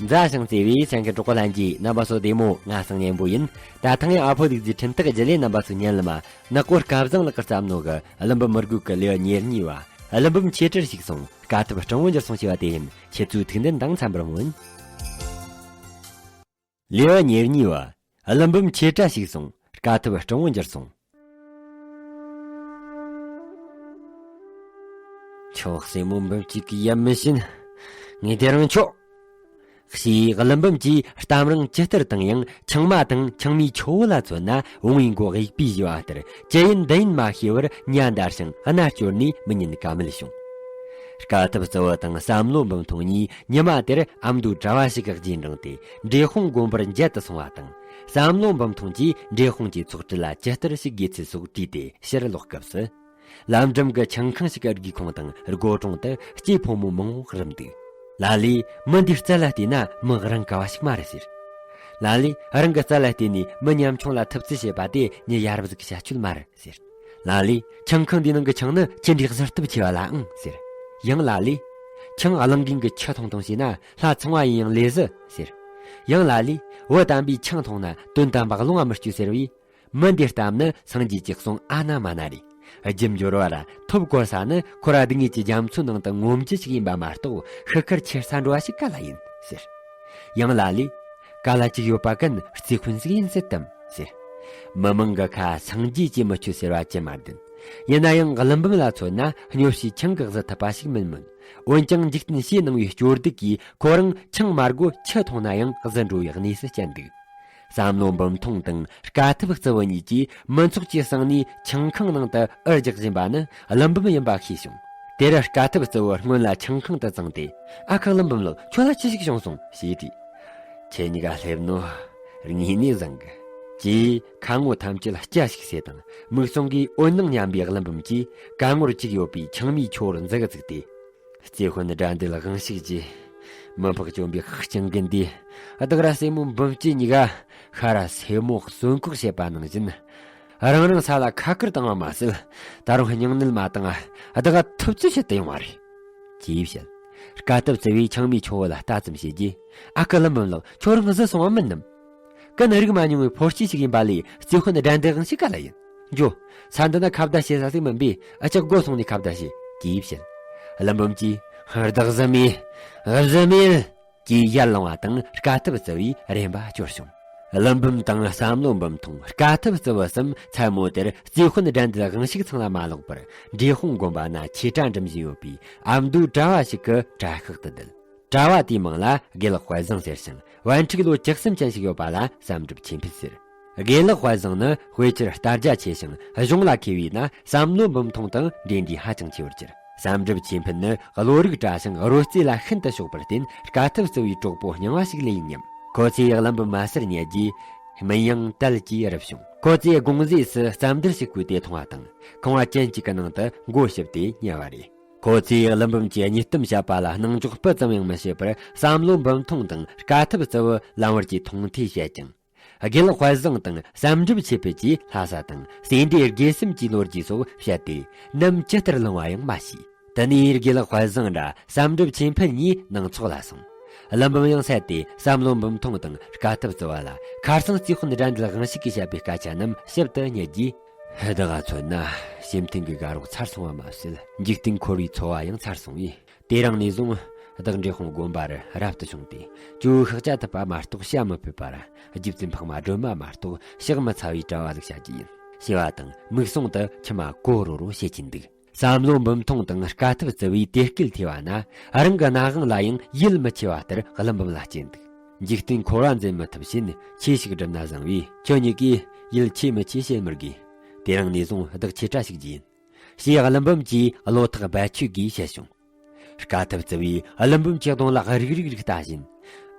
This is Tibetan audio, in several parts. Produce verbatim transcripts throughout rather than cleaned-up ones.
མཛའ་ཞིང་བརྩེ་བའི་སེང་གེ་གྲོགས་པོ་ལྷན་རྒྱས། རྣམ་པ་ཚོ་བདེ་མོ། ང་སང་ཉན་པོ་ཡིན། ད་ཐེངས་ཡང་ཨ་ཕོ་ལུག་རྫིའི་འཕྲིན་ཐག་བརྒྱུད་ལས་རྣམ་པ་ཚོ་ཉན་ལ་མ། ནག་པོ་སྐལ་བཟང་ལགས་ཀྱིས་བརྩམས་ནོ་གི་ཀླུ་འབུམ་མི་རྒོད་ཀྱི་ལེའུ་ཉེར་གཉིས་པ། ཀླུ་འབུམ་ཆེ་བཀྲར་ཞིག་སོང་། དཀའ་ཐུབ་སྤྲང་བོ་འགྱུར་སོང་ཞེས་པ་དེ་ཡིན། ཁྱེད་ཚོས་ཐུགས་འདུན་དང་འཚམ་པར་སྨོན། ལེའུ་ཉེར་གཉིས་པ། ཀླུ་འབུམ་ཆེ་བཀྲར་ཞིག་སོང་། དཀའ་ཐུབ་སྤྲང་བོ་འགྱུར་སོང་། ཁྱོད་སྲས་མོ་འབུམ་སྐྱིད་ཀྱི་ཡབ་མི་ཤེས། ངས་དེ་རིང་ཁྱོད། ཞེས་ཀླུ་འབུམ་གྱིས་གཏམ་རིང་ཇི་ལྟར་བཏང་ཡང་ཆང་མ་དང་ཆང་མའི་ཆུ་བོ་ལ་མཚོན་ན་བུང་བའི་མགོ་གཡུག་པའི་བཞི་བ་ལྟར་ཅི་ཡིན་འདི་ཡིན་མ་ཤེས་པར་ཉ་འདར་ཞིང་རྣ་སྐྱོར་ནས་མི་ཉན་ཀ་མེད་བྱུང་། དཀའ་ཐུབ་རྩི་བོ་དང་བསམ་བློ་འབུམ་ཐོང་གཉིས་ཉི་མ་དེར་ཨ་མདོའི་གྲྭ་བ་ཞིག་གི་རྗེས་འབྲངས་ཏེ་འབྲས་སྤུངས་དགོན་པར་མཇལ་དུ་སོང་བ་དང་། བསམ་བློ་འབུམ་ཐོང་གིས་འབྲས་སྤུངས་ཀྱི་ཚོགས་གྲལ་ལ་ཇི་ལྟར་ཞིག་དགོས་ཚུལ་སོགས་དྲིས་ཏེ་ཕྱིར་ལོག་སྐབས་སུ། ལམ་འགྲམ་གྱི་ཆང་ཁང་ཞིག་གི་སྒེའུ་ཁུང་དང་སྒོ་དྲུང་དུ་སྐྱེས་ཕོ་མོ་མང་བོ་རུབ་འདུག་ལ་ལས་མི་འདིའི་རྩལ་ལ་བལྟས་ན་མི་རང་ག་བ་ཞིག་མ་རེད་ཟེར། ལ་ལས་རང་གི་རྩལ་ལ་བལྟས་ནས་མི་ཉམ་ཆུང་ལ་ཐུབ་ཚོད་བྱེད་པ་དེ་མྱི་ཡ་རབས་ཟིག་གི་བྱ་སྤྱོད་མ་རེད་ཟེར། ལ་ལས་ཆང་ཁང་འདིའི་ནང་གི་ཆང་ནི་ཅི་འདྲའི་གཟི་བཏབ་ཆེ་བ་ལ་ཨང་ཟེར། ཡང་ལ་ལས་ཆང་བླངས་མཁན་གྱིས་ཆུ་འཐུང་འཐུང་བྱས་ན་ལྷ་ཚངས་པ་ཡིན་ཡང་ལེགས་ཟེར། ཡང་ལ་ལས་བུ་དམ་པས་ཆང་འཐུང་ན་དོན་དམ་པ་བློ་ང་མི་སྐྱོ་ཟེར་བས། མི་འདི་ལྟ་བུ་ནི་སངས་རྒྱས་ཀྱི་གསུང་ཨ་ན་མ་ན་རེད། རྒྱུ་འབྱོར་བ་ར་ཐོབ་གོ་ས་ནི་ཁོ་ར་སྡུག་བསྔལ་གྱི་རྒྱ་མཚོའི་ནང་དུ་ངོམ་རྒྱུ་ཞིག་ཡིན་པ་མ་གཏོགས་ཤི་ཁར་ཁྱེར་ས་འགྲོ་བ་ཞིག་ག་ལ་ཡིན་ཟེར། ཡང་ལ་ལས། ག་ལ་ཅིག་ཡོད་པ་ཀུན་རྩིས་དཔོན་ཟིག་ཡིན་སྲིད་དམ་ཟེར། མི་མང་གི་ཁ་སངས་རྒྱས་ཀྱིས་མི་ཆོད་ཟེར་བ་ཅི་མ་བདེན། ཡིན་ན་ཡང་ཀླུ་འབུམ་ལ་མཚོན་ན་སྨྱོ་བྱའི་ཆང་གིས་གཟི་ཐུབ་པ་ཞིག་མིན་མོད། འོན་ཀྱང་འཇིག་རྟེན་ཕྱི་ནང་བའི་སྐྱོ་སྡུག་གིས་ཁོ་རང་ཆང་མ་དགོས་ཆུ་འཐུང་ན་ཡང་གཟི་འགྲོ་བའི་གནས་སུ་བསྐྱལ་འདུག་བསམ་བློ་འབུམ་ཐོང་དང་དཀའ་ཐུབ་རྩི་བོ་གཉིས་ཀྱིས་མི་ཚོགས་ཀྱི་གསེང་ནས་ཆང་ཁང་ནང་དུ་འུར་རྒྱག་བཞིན་པ་ནི་ཀླུ་འབུམ་ཡིན་པ་ཤེས་བྱུང་། དེར་དཀའ་ཐུབ་རྩི་བོ་སྔོན་ལ་ཆང་ཁང་དུ་བརྫངས་ཏེ། ཨ་ཁུ་ཀླུ་འབུམ་ལགས། ཁྱོད་ལ་ཅི་ཞིག་བྱུང་སོང་ཞེས་དྲིས། ཁྱེད་གཉིས་ཀ་སླེབས་ནོ། དངོས་གནས་བཟང་གི། ཅེས་ཁ་ངོ་ཐམས་ཅད་སྐྱ་ཞིག་བྱས་དང་མིག་ཟུང་གིས་འོད་སྣང་མཉམ་པའི་ཀླུ་འབུམ་གྱིས་ཀ་ངོར་བཅུག་ཡོད་པའི་ཆང་མའི་ཆུ་བོར་མཛུ་གུ་བཙུགས་ཏེ། རྩེ་དཔོན་དགྲ་འདུལ་དབང་ཕྱུག་གིས་མི་ཕག་བཅོམ་པའི་ཁག་ཅན་གི་འདི། བདག་ར་སྲས་མོ་འབུམ་སྐྱིད་གཉིས་ཀ་ཤ་ར་སྲས་མོ་གསོན་ཁོག་བྱེད་པ་ནང་བཞིན། རང་རང་ས་ལ་ཁ་སྐུར་བཏང་བ་མ་ཟད། ད་རུང་སྙིང་ནད་མ་བཏང་ང་བདག་ག་ཐུབ་ཚོད་བྱེད་དུ་ཡོང་བ་རེད། ཅེས་བཤད། དཀའ་ཐུབ་རྩི་བོས་ཆང་མའི་ཆུ་བོ་ལ་ལྟ་ཙམ་བྱས་རྗེས། ཨ་ཁུ་ཀླུ་འབུམ་ལགས། ཁྱོད་རང་གཟི་སོང་བ་མིན་ནམ། ཀུན་རིག་མ་མྱོང་བའི་ཕོ་སྐྱེས་ཤིག་ཡིན་པ་ལས་རྩེ་དཔོན་དགྲ་འདུལ་དབང་ཕྱུག་ག་ལ་ཡིན། འགྱོ། ས་འདི་ན་ཁ་བརྡ་བྱེད་ས་ཟིག་མིན་པས་ཨ་ཅག་སྒོ་སོང་ནས་ཁ་བརྡ་བྱེད། ཅེས་བཤད། ཀླུ་འབུམ་གྱིས། བདག་གཟི་མེད། གཟི་མེད། ཅེས་ཡར་ལངས་པ་དང་དཀའ་ཐུབ་རྩི་བོའི་རེམ་པ་བསྐྱོར་བྱུང་། ཀླུ་འབུམ་དང་བསམ་བློ་འབུམ་ཐོང་དཀའ་ཐུབ་རྩི་བོ་གསུམ་མཚན་མོ་དེར་རྩེ་དཔོན་དགྲ་འདུལ་དབང་ཕྱུག་ཚང་ལ་མ་ལོག་པར་འབྲས་སྤུངས་དགོན་པ་ན་ཆོས་གྲྭ་འགྲིམ་བཞིན་ཡོད་པའི་ཨ་མདོའི་གྲྭ་བ་ཞིག་གི་གྲྭ་ཤག་ཏུ་བསྡད། གྲྭ་བ་དེའི་མིང་ལ་དགེ་ལེགས་དཔལ་བཟང་ཟེར་ཞིང་བན་ཕྲུག་ལོ་བཅུ་གསུམ་ཅན་ཞིག་ཡོད་པ་ལ་བསམ་གྲུབ་ཆོས་འཕེལ་ཟེར། དགེ་ལེགས་དཔལ་བཟང་ནི་དཔེ་ཆར་ལྟ་རྒྱ་ཆེ་ཞིང་གཞུང་ལ་མཁས་པས་ན་བསམ་བློ་འབུམ་ཐོང་དང་འབྲེལ་འདྲིས་ཧ་ཅང་ཆེ་བར་གྱུར། བསམ་གྲུབ་ཆོས་འཕེལ་ནི་བློ་རིག་བཀྲ་ཞིང་རོལ་རྩེད་ལ་ཤིན་ཏུ་ཕྱོགས་པར་བརྟེན་དཀའ་ཐུབ་རྩི་བོའི་གྲོགས་པོ་རྙིང་བ་ཞིག་ལས་ཡིན་སྙམ། ཁོ་ཚོས་ཀླུ་འབུམ་མ་ཟུར་ཉལ་རྗེས་སྨིན་དབྱངས་དལ་གྱིས་རུབ་བྱུང་། ཁོ་ཚོས་དགོང་ཟས་སུ་རྩམ་དར་ཞིག་བསྐོལ་ཏེ་འཐུང་བ་དང་ཁང་བ་ཅན་གཅིག་གི་ནང་དུ་མགོ་ཞིབ་སྟེ་ཉལ་བ་རེད། ཁོ་ཚོས་ཀླུ་འབུམ་གྱི་གཉིད་གཏམ་བཤད་པ་ལ་སྣང་འཇོག་སྤུ་ཙམ་ཡང་མི་བྱེད་པར་བསམ་བློ་འབུམ་ཐོང་དང་དཀའ་ཐུབ་རྩི་བོ་ལམ་བར་གྱི་མཐོང་ཐོས་བཤད་ཅིང་། དགེ་ལེགས་དཔལ་བཟང་དང་བསམ་གྲུབ་ཆོས་འཕེལ་གྱིས་ལྷ་ས་དང་སེ་འབྲས་དགེ་གསུམ་གྱི་ལོ་རྒྱུས་སོགས་བཤད་དེ་ནམ་ཇི་ལྟར་ལངས་པ་ཡང་མ་ཤེས། དེ་ནས་དགེ་ལེགས་དཔལ་བཟང་ར་བསམ་གྲུབ་ཆོས་འཕེལ་གཉིས་ནང་ཚོགས་ལ་སོང་། ཀླུ་འབུམ་ཡང་སད་དེ་བསམ་བློ་འབུམ་ཐོང་དང་དཀའ་ཐུབ་རྩི་བོ་ལ་ཁ་སང་རྩེ་དཔོན་དགྲ་འདུལ་དབང་ཕྱུག་གིས་བཤད་པའི་སྐད་ཆ་རྣམས་ཞིབ་ཏུ་ཉན་རྗེས། བདག་ག་མཚོན་ན་སེམས་མཐུན་གྱི་དགའ་རོགས་ཚར་སོང་བ་མ་ཟད་འཇིག་རྟེན་འཁོར་བའི་འཚོ་བ་ཡང་ཚར་སོང་བས། དེ་རིང་ནས་བཟུང་བདག་འབྲས་སྤུངས་དགོན་པར་རབ་ཏུ་བྱུང་སྟེ་ཇོ་བོའི་ཤཱཀྱ་ཐུབ་པ་མ་གཏོགས་བཤད་མི་ཕོད་པར་རྗེ་བཙུན་འཕགས་མ་སྒྲོལ་མ་མ་གཏོགས་ཕྱག་མི་འཚལ་བའི་གྲྭ་བ་ཟིག་བྱ་རྒྱུ་ཡིན། ཞེས་པ་དང་མིག་ཟུང་དུ་མཆི་མ་གོ་རོ་རོ་བྱེད་ཀྱིན་འདུག་བསམ་བློ་འབུམ་ཐོང་དང་དཀའ་ཐུབ་རྩི་བོའི་དེ་སྐད་ཐོས་པ་ན་རང་གི་སྣ་དབང་ལ་ཡང་ཡིད་མི་ཆེས་པ་ལྟར་ཀླུ་འབུམ་ལ་སྐྱེས་འདུག་འཇིག་རྟེན་འཁོར་བ་འཛིན་མི་ཐུབ་ཕྱིན་ཆོས་ཤིག་སྒྲུབ་ན་བཟང་བས་ཁྱོད་གཉིས་ཀས་ཡིད་ཆེས་མི་ཆེས་བཤད་མི་དགོས། དེ་རིང་ནས་བཟུང་བདག་ཆོས་གྲྭ་ཞུགས་རྒྱུ་ཡིན། ཞེས་ཀླུ་འབུམ་གྱིས་བློ་ཐག་རྦད་ཆོད་ཀྱིས་བཤད་བྱུང་། དཀའ་ཐུབ་རྩི་བོས་ཀླུ་འབུམ་གྱི་གདོང་ལ་རིག་རིག་རིག་ལྟ་བཞིན།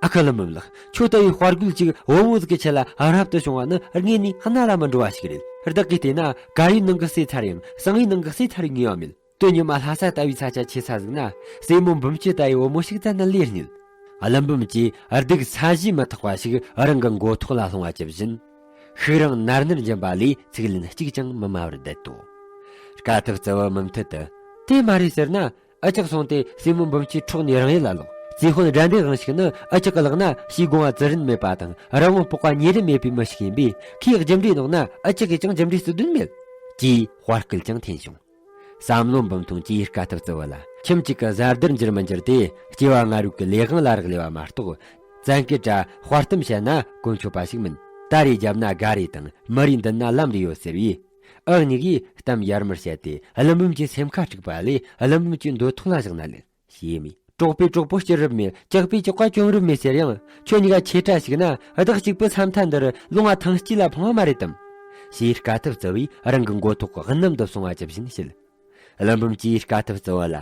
ཨ་ཁུ་ཀླུ་འབུམ་ལགས། ཁྱོད་ལྟ་བུའི་དཔའ་རྒོད་ཅིག་བུ་མོ་ཟིག་གི་ཆེད་ལ་རབ་ཏུ་བྱུང་བ་ནི་དངོས་ནས་གནད་ལ་མི་འགྲོ་བ་ཞིག་རེད། བདག་གིས་བལྟས་ན་གར་ཡུལ་ནང་གི་ཟས་ཚར་ཡང་གསང་བའི་ནང་གི་ཟས་ཚར་ངེས་པ་མེད། དོན་ཉི་མ་ལྷ་ས་ལྟ་བུའི་ས་ཆ་ཆེ་ས་ཟིག་ན་སྲས་མོ་འབུམ་སྐྱིད་ལྟ་བུའི་བུ་མོ་ཞིག་བཙལ་ན་ལས་རྙེད། ཀླུ་འབུམ་གྱིས་སྡུག་ས་གཞི་མི་ཐེག་པ་ཞིག་རང་གི་མགོ་ཐོག་ལ་ལྷུང་བ་ཇི་བཞིན། ཤུགས་རིང་ནར་ནར་འབྱིན་པ་ལས་ཚིག་ལན་གཅིག་ཀྱང་མི་སྨྲ་བར་བསྡད་དོ། དཀའ་ཐུབ་རྩི་བོ་མུ་མཐུད་དུ། དེ་མ་རེད་ཟེར་ན། ཨ་ཅག་སོང་སྟེ་སྲས་མོ་འབུམ་སྐྱིད་འཕྲོག་ནས་རང་ཡུལ་ལ་ལོག་རྩིས་དཔོན་དགྲ་འདུལ་དབང་ཕྱུག་ནི་འུ་ཅག་གི་ལག་ན་ཕྱིའི་སྒོ་ང་བཙུར་རིན་མེད་པ་དང་རི་བོང་སྤོག་པ་ཉེ་རིན་མེད་པའི་མི་ཞིག་ཡིན་པས། ཁོས་རྒྱུ་འབྲས་ནོར་ན་འུ་ཅག་གིས་ཀྱང་རྒྱུ་འབྲས་སུ་དོན་མེད། ཅེས་དཔའ་སྐད་ཀྱང་འཐེན་བྱུང་། བསམ་བློ་འབུམ་ཐོང་གིས་དཀའ་ཐུབ་རྩི་བ་ལ། ཁྱིམ་གཅིག་གི་བཟའ་བསྡུར་འགྱུར་མི་འགྱུར་དེ་སྐྱེ་བ་སྔ་རབས་ཀྱི་ལས་དབང་ལ་རག་ལས་པ་མ་གཏོགས། བཙན་སྐད་དྲ་དཔའ་གཏམ་བཤད་ན་གོ་ཆོད་པ་ཞིག་མིན། ད་རེས་རྒྱབ་ན་དགའ་རེ་དང་མི་རེས་འདི་ན་ལམ་རེ་ཡོད་ཟེར་བས། ཨུ་གཉིས་ཀས་གཏམ་ཡར་མར་བཤད་དེ་ཀླུ་འབུམ་གྱི་སེམས་ཁ་དཀྲུགས་པ་ལས་ཀླུ་འབུམ་གྱི་འདོད་ཐོག་ལ་བཞག་ན་ལེགས་ཞེས་སྨྲས། གྲོགས་པོས་གྲོགས་པོ་སྐྱུར་རབས་མེད། སྐྱག་པས་སྐྱག་པ་གྱོན་རབས་མེད་ཟེར་ཡང་། ཁྱོད་གཉིས་ཀ་ཆེ་ཕྲ་ཞིག་ན་བདག་གཅིག་པུ་ས་མཐའ་འདིར་ལོང་བ་ཐང་སྐྱིད་ལ་ཕངས་པ་མ་རེད་དམ། ཞེས་དཀའ་ཐུབ་རྩི་བས་རང་གི་མགོ་ཐོག་གི་གནམ་དུ་སོང་བ་ཇི་བཞིན་བཤད། ཀླུ་འབུམ་གྱིས་དཀའ་ཐུབ་རྩི་བ་ལ།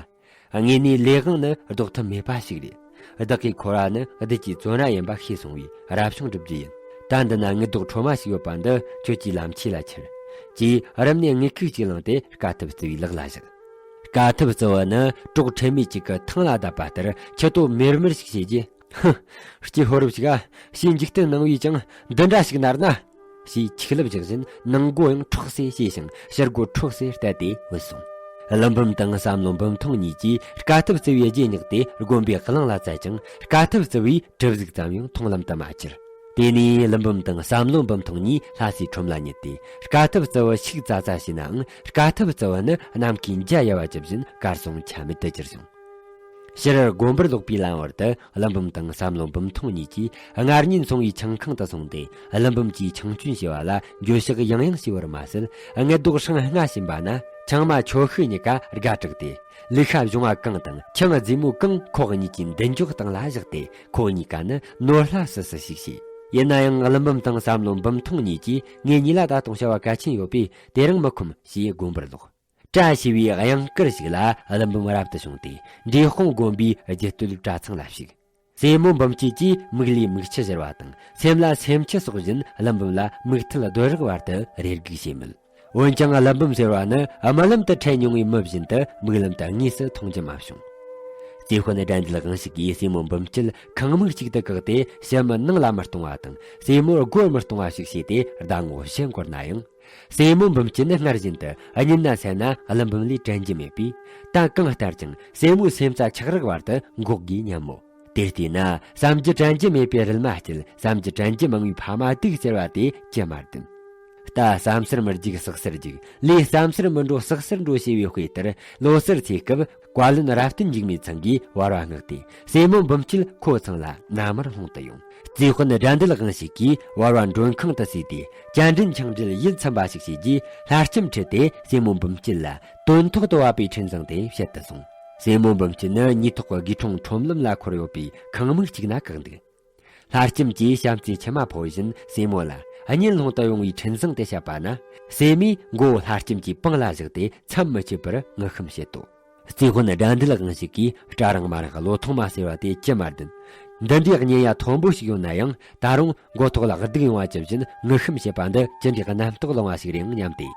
དངོས་གནས་ལས་དབང་ནི་ལྡོག་ཐབས་མེད་པ་ཞིག་རེད། བདག་གིས་འཁོར་བ་ནི་བདུད་ཀྱི་བཙོན་ར་ཡིན་པ་ཤེས་སོང་བས་རབ་བྱུང་སྒྲུབ་རྒྱུ་ཡིན། ད་འདི་ན་དངུལ་རྡོག་ཁྲོ་མ་ཞིག་ཡོད་པ་འདི་ཁྱོད་ཀྱི་ལམ་ཆས་ལ་འཁྱེར། ཅེས་རབ་ནས་དངུལ་ཁུག་ཅིག་བླངས་ཏེ་དཀའ་ཐུབ་རྩི་བའི་ལག་ལ་བཞག། དཀའ་ཐུབ་རྩི་བ་ནི་གྲོགས་ཁྲེལ་མེད་ཅིག་གི་ཐང་ལ་བརྡབས་པ་ལྟར་མཆུ་ཏོ་མེར་མེར་ཞིག་བྱས་རྗེས། ཧུ། སྐྱེས་ཕོ་རབ་ཞིག་ཨ། ཞེས་འཇིག་རྟེན་སྣང་བས་ཀྱང་འདི་འདྲ་ཞིག་ནར་ན། ཞེས་ཆིག་ལབ་བཞག་བཞིན་ནང་སྒོ་ཡང་ཁྲོག་སེ་ཕྱེས་ཤིང་ཕྱི་སྒོ་ཁྲོག་སེ་བཏབ་སྟེ་བུད་སོང་། ཀླུ་འབུམ་དང་བསམ་བློ་འབུམ་ཐོང་གཉིས་ཀྱིས་དཀའ་ཐུབ་རྩི་བའི་རྗེས་བསྙེགས་ཏེ་དགོན་པའི་གླིང་ལ་བཙལ་ཀྱང་དཀའ་ཐུབ་རྩི་བའི་གྲིབ་གཟུགས་ཙམ་ཡང་མཐོང་ལམ་དུ་མ་གྱུར། དེ་ནས་ཀླུ་འབུམ་དང་བསམ་བློ་འབུམ་ཐོང་གཉིས་ལྷ་སའི་ཁྲོམ་ལ་ཉལ་ཏེ་དཀའ་ཐུབ་རྩི་བ་ཤུགས་ཙ་ཙ་བྱས་ནའང་དཀའ་ཐུབ་རྩི་བ་ནི་ནམ་མཁའི་འཇའ་ཡལ་བ་ཇི་བཞིན་གར་སོང་ཆ་མེད་དུ་གྱུར་བྱུང་། ཕྱིར་དགོན་པར་ལོག་པའི་ལམ་བར་དུ་ཀླུ་འབུམ་དང་བསམ་བློ་འབུམ་ཐོང་གཉིས་ཀྱིས་སྔར་ཉིན་སོང་བའི་ཆང་ཁང་དུ་སོང་སྟེ་ཀླུ་འབུམ་གྱིས་ཆང་སྐྱོན་བྱས་པ་ལ་འགྱོད་བཤགས་ཡང་ཡང་བྱས་པར་མ་ཟད། དངུལ་རྡོག་སྲང་ལྔ་བྱིན་པ་ན་ཆང་མ་ཁྱོ་ཤུག་གཉིས་ཀ་དགའ་དྲགས་ཏེ། ལུག་ཤ་གཞོང་བ་གང་དང་ཆང་རྫིས་མོ་གང་ཁོག་གཉིས་ཀྱི་མདུན་ཅོག་སྟེང་ལ་བཞག་སྟེ་ཁོ་གཉིས་ཀ་ནི་ནོར་ལྷ་སི་སི་ཞིག་བྱས། ཡིན་ན་ཡང་ཀླུ་འབུམ་དང་བསམ་བློ་འབུམ་ཐོང་གཉིས་ཀྱིས་ངེད་གཉིས་ལ་ད་དུང་བྱ་བ་གལ་ཆེན་ཡོད་པས་དེ་རིང་མི་ཁོམ་ཞེས་དགོན་པར་ལོག། བཀྲ་ཤིས་པའི་གཡང་དཀར་ཞིག་ལ་ཀླུ་འབུམ་རབ་ཏུ་བྱུང་སྟེ་འབྲས་སྤུངས་དགོན་པའི་རྒྱུ་སྟོད་གྲྭ་ཚང་ལ་ཞུགས། སྲས་མོ་འབུམ་སྐྱིད་ཀྱིས་མིག་ལས་མིག་ཆུ་བཞུར་བ་དང་སེམས་ལ་སེམས་ཆུ་གསོག་བཞིན་ཀླུ་འབུམ་ལ་མིག་མཐིལ་རྡོལ་རག་བར་དུ་རེ་སྒུག་བྱས་མོད། འོན་ཀྱང་ཀླུ་འབུམ་ཟེར་བ་ནི་རྨི་ལམ་དུ་འཕྲད་མྱོང་བའི་མི་བཞིན་དུ་མིག་ལམ་དུ་དངོས་སུ་མཐོང་རྒྱུ་མ་བྱུང་། རྩིས་དཔོན་དགྲ་འདུལ་དབང་ཕྱུག་གིས་སྲས་མོ་འབུམ་སྐྱིད་ཁང་མིག་གཅིག་ཏུ་བཀག་སྟེ་ཞི་མི་ནང་ལ་མི་གཏོང་བ་དང་སྲས་མོར་སྒོར་མི་གཏོང་བ་ཞིག་བྱས་ཏེ་ཟླ་ངོ་བཞི་འགོར་ན་ཡང་། སྲས་མོ་འབུམ་སྐྱིད་ནི་སྔར་བཞིན་དུ་གཉིད་ན་སད་ན་ཀླུ་འབུམ་ལས་དྲན་རྒྱུ་མེད་པས། ད་གང་ལྟར་ཀྱང་སྲས་མོའི་སེམས་རྩ་ཆག་རག་བར་དུ་འགོག་དགོས་སྙམ་མོ། དེར་བལྟས་ན་བསམ་རྒྱུ་དྲན་རྒྱུ་མེད་པའི་རིལ་མ་སྐྱིད། བསམ་རྒྱུ་དྲན་རྒྱུ་མང་བའི་ཕ་མ་སྡུག་ཟེར་བ་དེ་ཅི་མ་བདེན། ད་བསམ་སར་མི་རྒྱུག་བསགས་སར་རྒྱུག། ལས་བསམ་སར་མི་འགྲོ་བསགས་སར་འགྲོ་ཞེས་པའི་དཔེ་ལྟར། ལོ་སར་ཚེས་སྐབས་བཀའ་བློན་རབ་བརྟན་འཇིགས་མེད་ཚང་གིས་བར་བ་མངགས་ཏེ་སྲས་མོ་འབུམ་སྐྱིད་ཁོ་ཚང་ལ་མནའ་མར་ལྷུང་དུ་ཡོང་། རྩིས་དཔོན་དགྲ་འདུལ་དབང་ཕྱུག་གིས་བར་བ་མགྲོན་ཁང་དུ་བསུས་ཏེ་བཅར་འདྲིའི་ཆང་འདྲིལ་ཡིད་ཚིམ་པ་ཞིག་བྱས་རྗེས། ལྷ་ལྕམ་ཁྲིད་དེ་སྲས་མོ་འབུམ་སྐྱིད་ལ་དོན་ཐོག་ཏུ་བབས་པའི་འཕྲིན་བཟང་དེ་བཤད་དུ་སོང་། སྲས་མོ་འབུམ་སྐྱིད་ནི་ཉེ་ཐོག་གི་དགེ་གྲོང་ཁྲོམ་ལམ་ལ་འཁོར་ཡོད་པའི་ཁང་མིག་ཅིག་ན་བཀག་འདུག། ལྷ་ལྕམ་གྱིས་བྱམས་བརྩེའི་མཆི་མ་ཕོག་བཞིན་སྲས་མོ་ལ་གཉིད་ལྷུང་དུ་ཡོང་བའི་འཕྲིན་བཟང་དེ་བཤད་པ་ན། སྲས་མོས་མགོ་བོ་ལྷ་ལྕམ་གྱི་པང་ལ་བཞག་སྟེ་མཚམས་མི་ཆད་པར་ངུ་ཤུམ་བྱེད་དོ། རྩིས་དཔོན་དགྲ་འདུལ་དབང་ཕྱུག་གིས་སྐྲ་རིང་མ་རིང་བློ་ཐོངས་མ་ཟེར་བ་དེ་ཅི་མ་བདེན། འདི་འདྲའི་གཉེན་ཡ་མཐོན་པོ་ཞིག་ཡོད་ན་ཡང་ད་རུང་མགོ་ཐོག་ལ་སྡུག་ཡོང་བ་ཇི་བཞིན་ངུ་ཤུམ་བྱེད་པ་འདི་ཅི་འདྲའི་རྣམ་རྟོག་ལངས་པ་ཞིག་རེད་ཨང་སྙམ་སྟེ།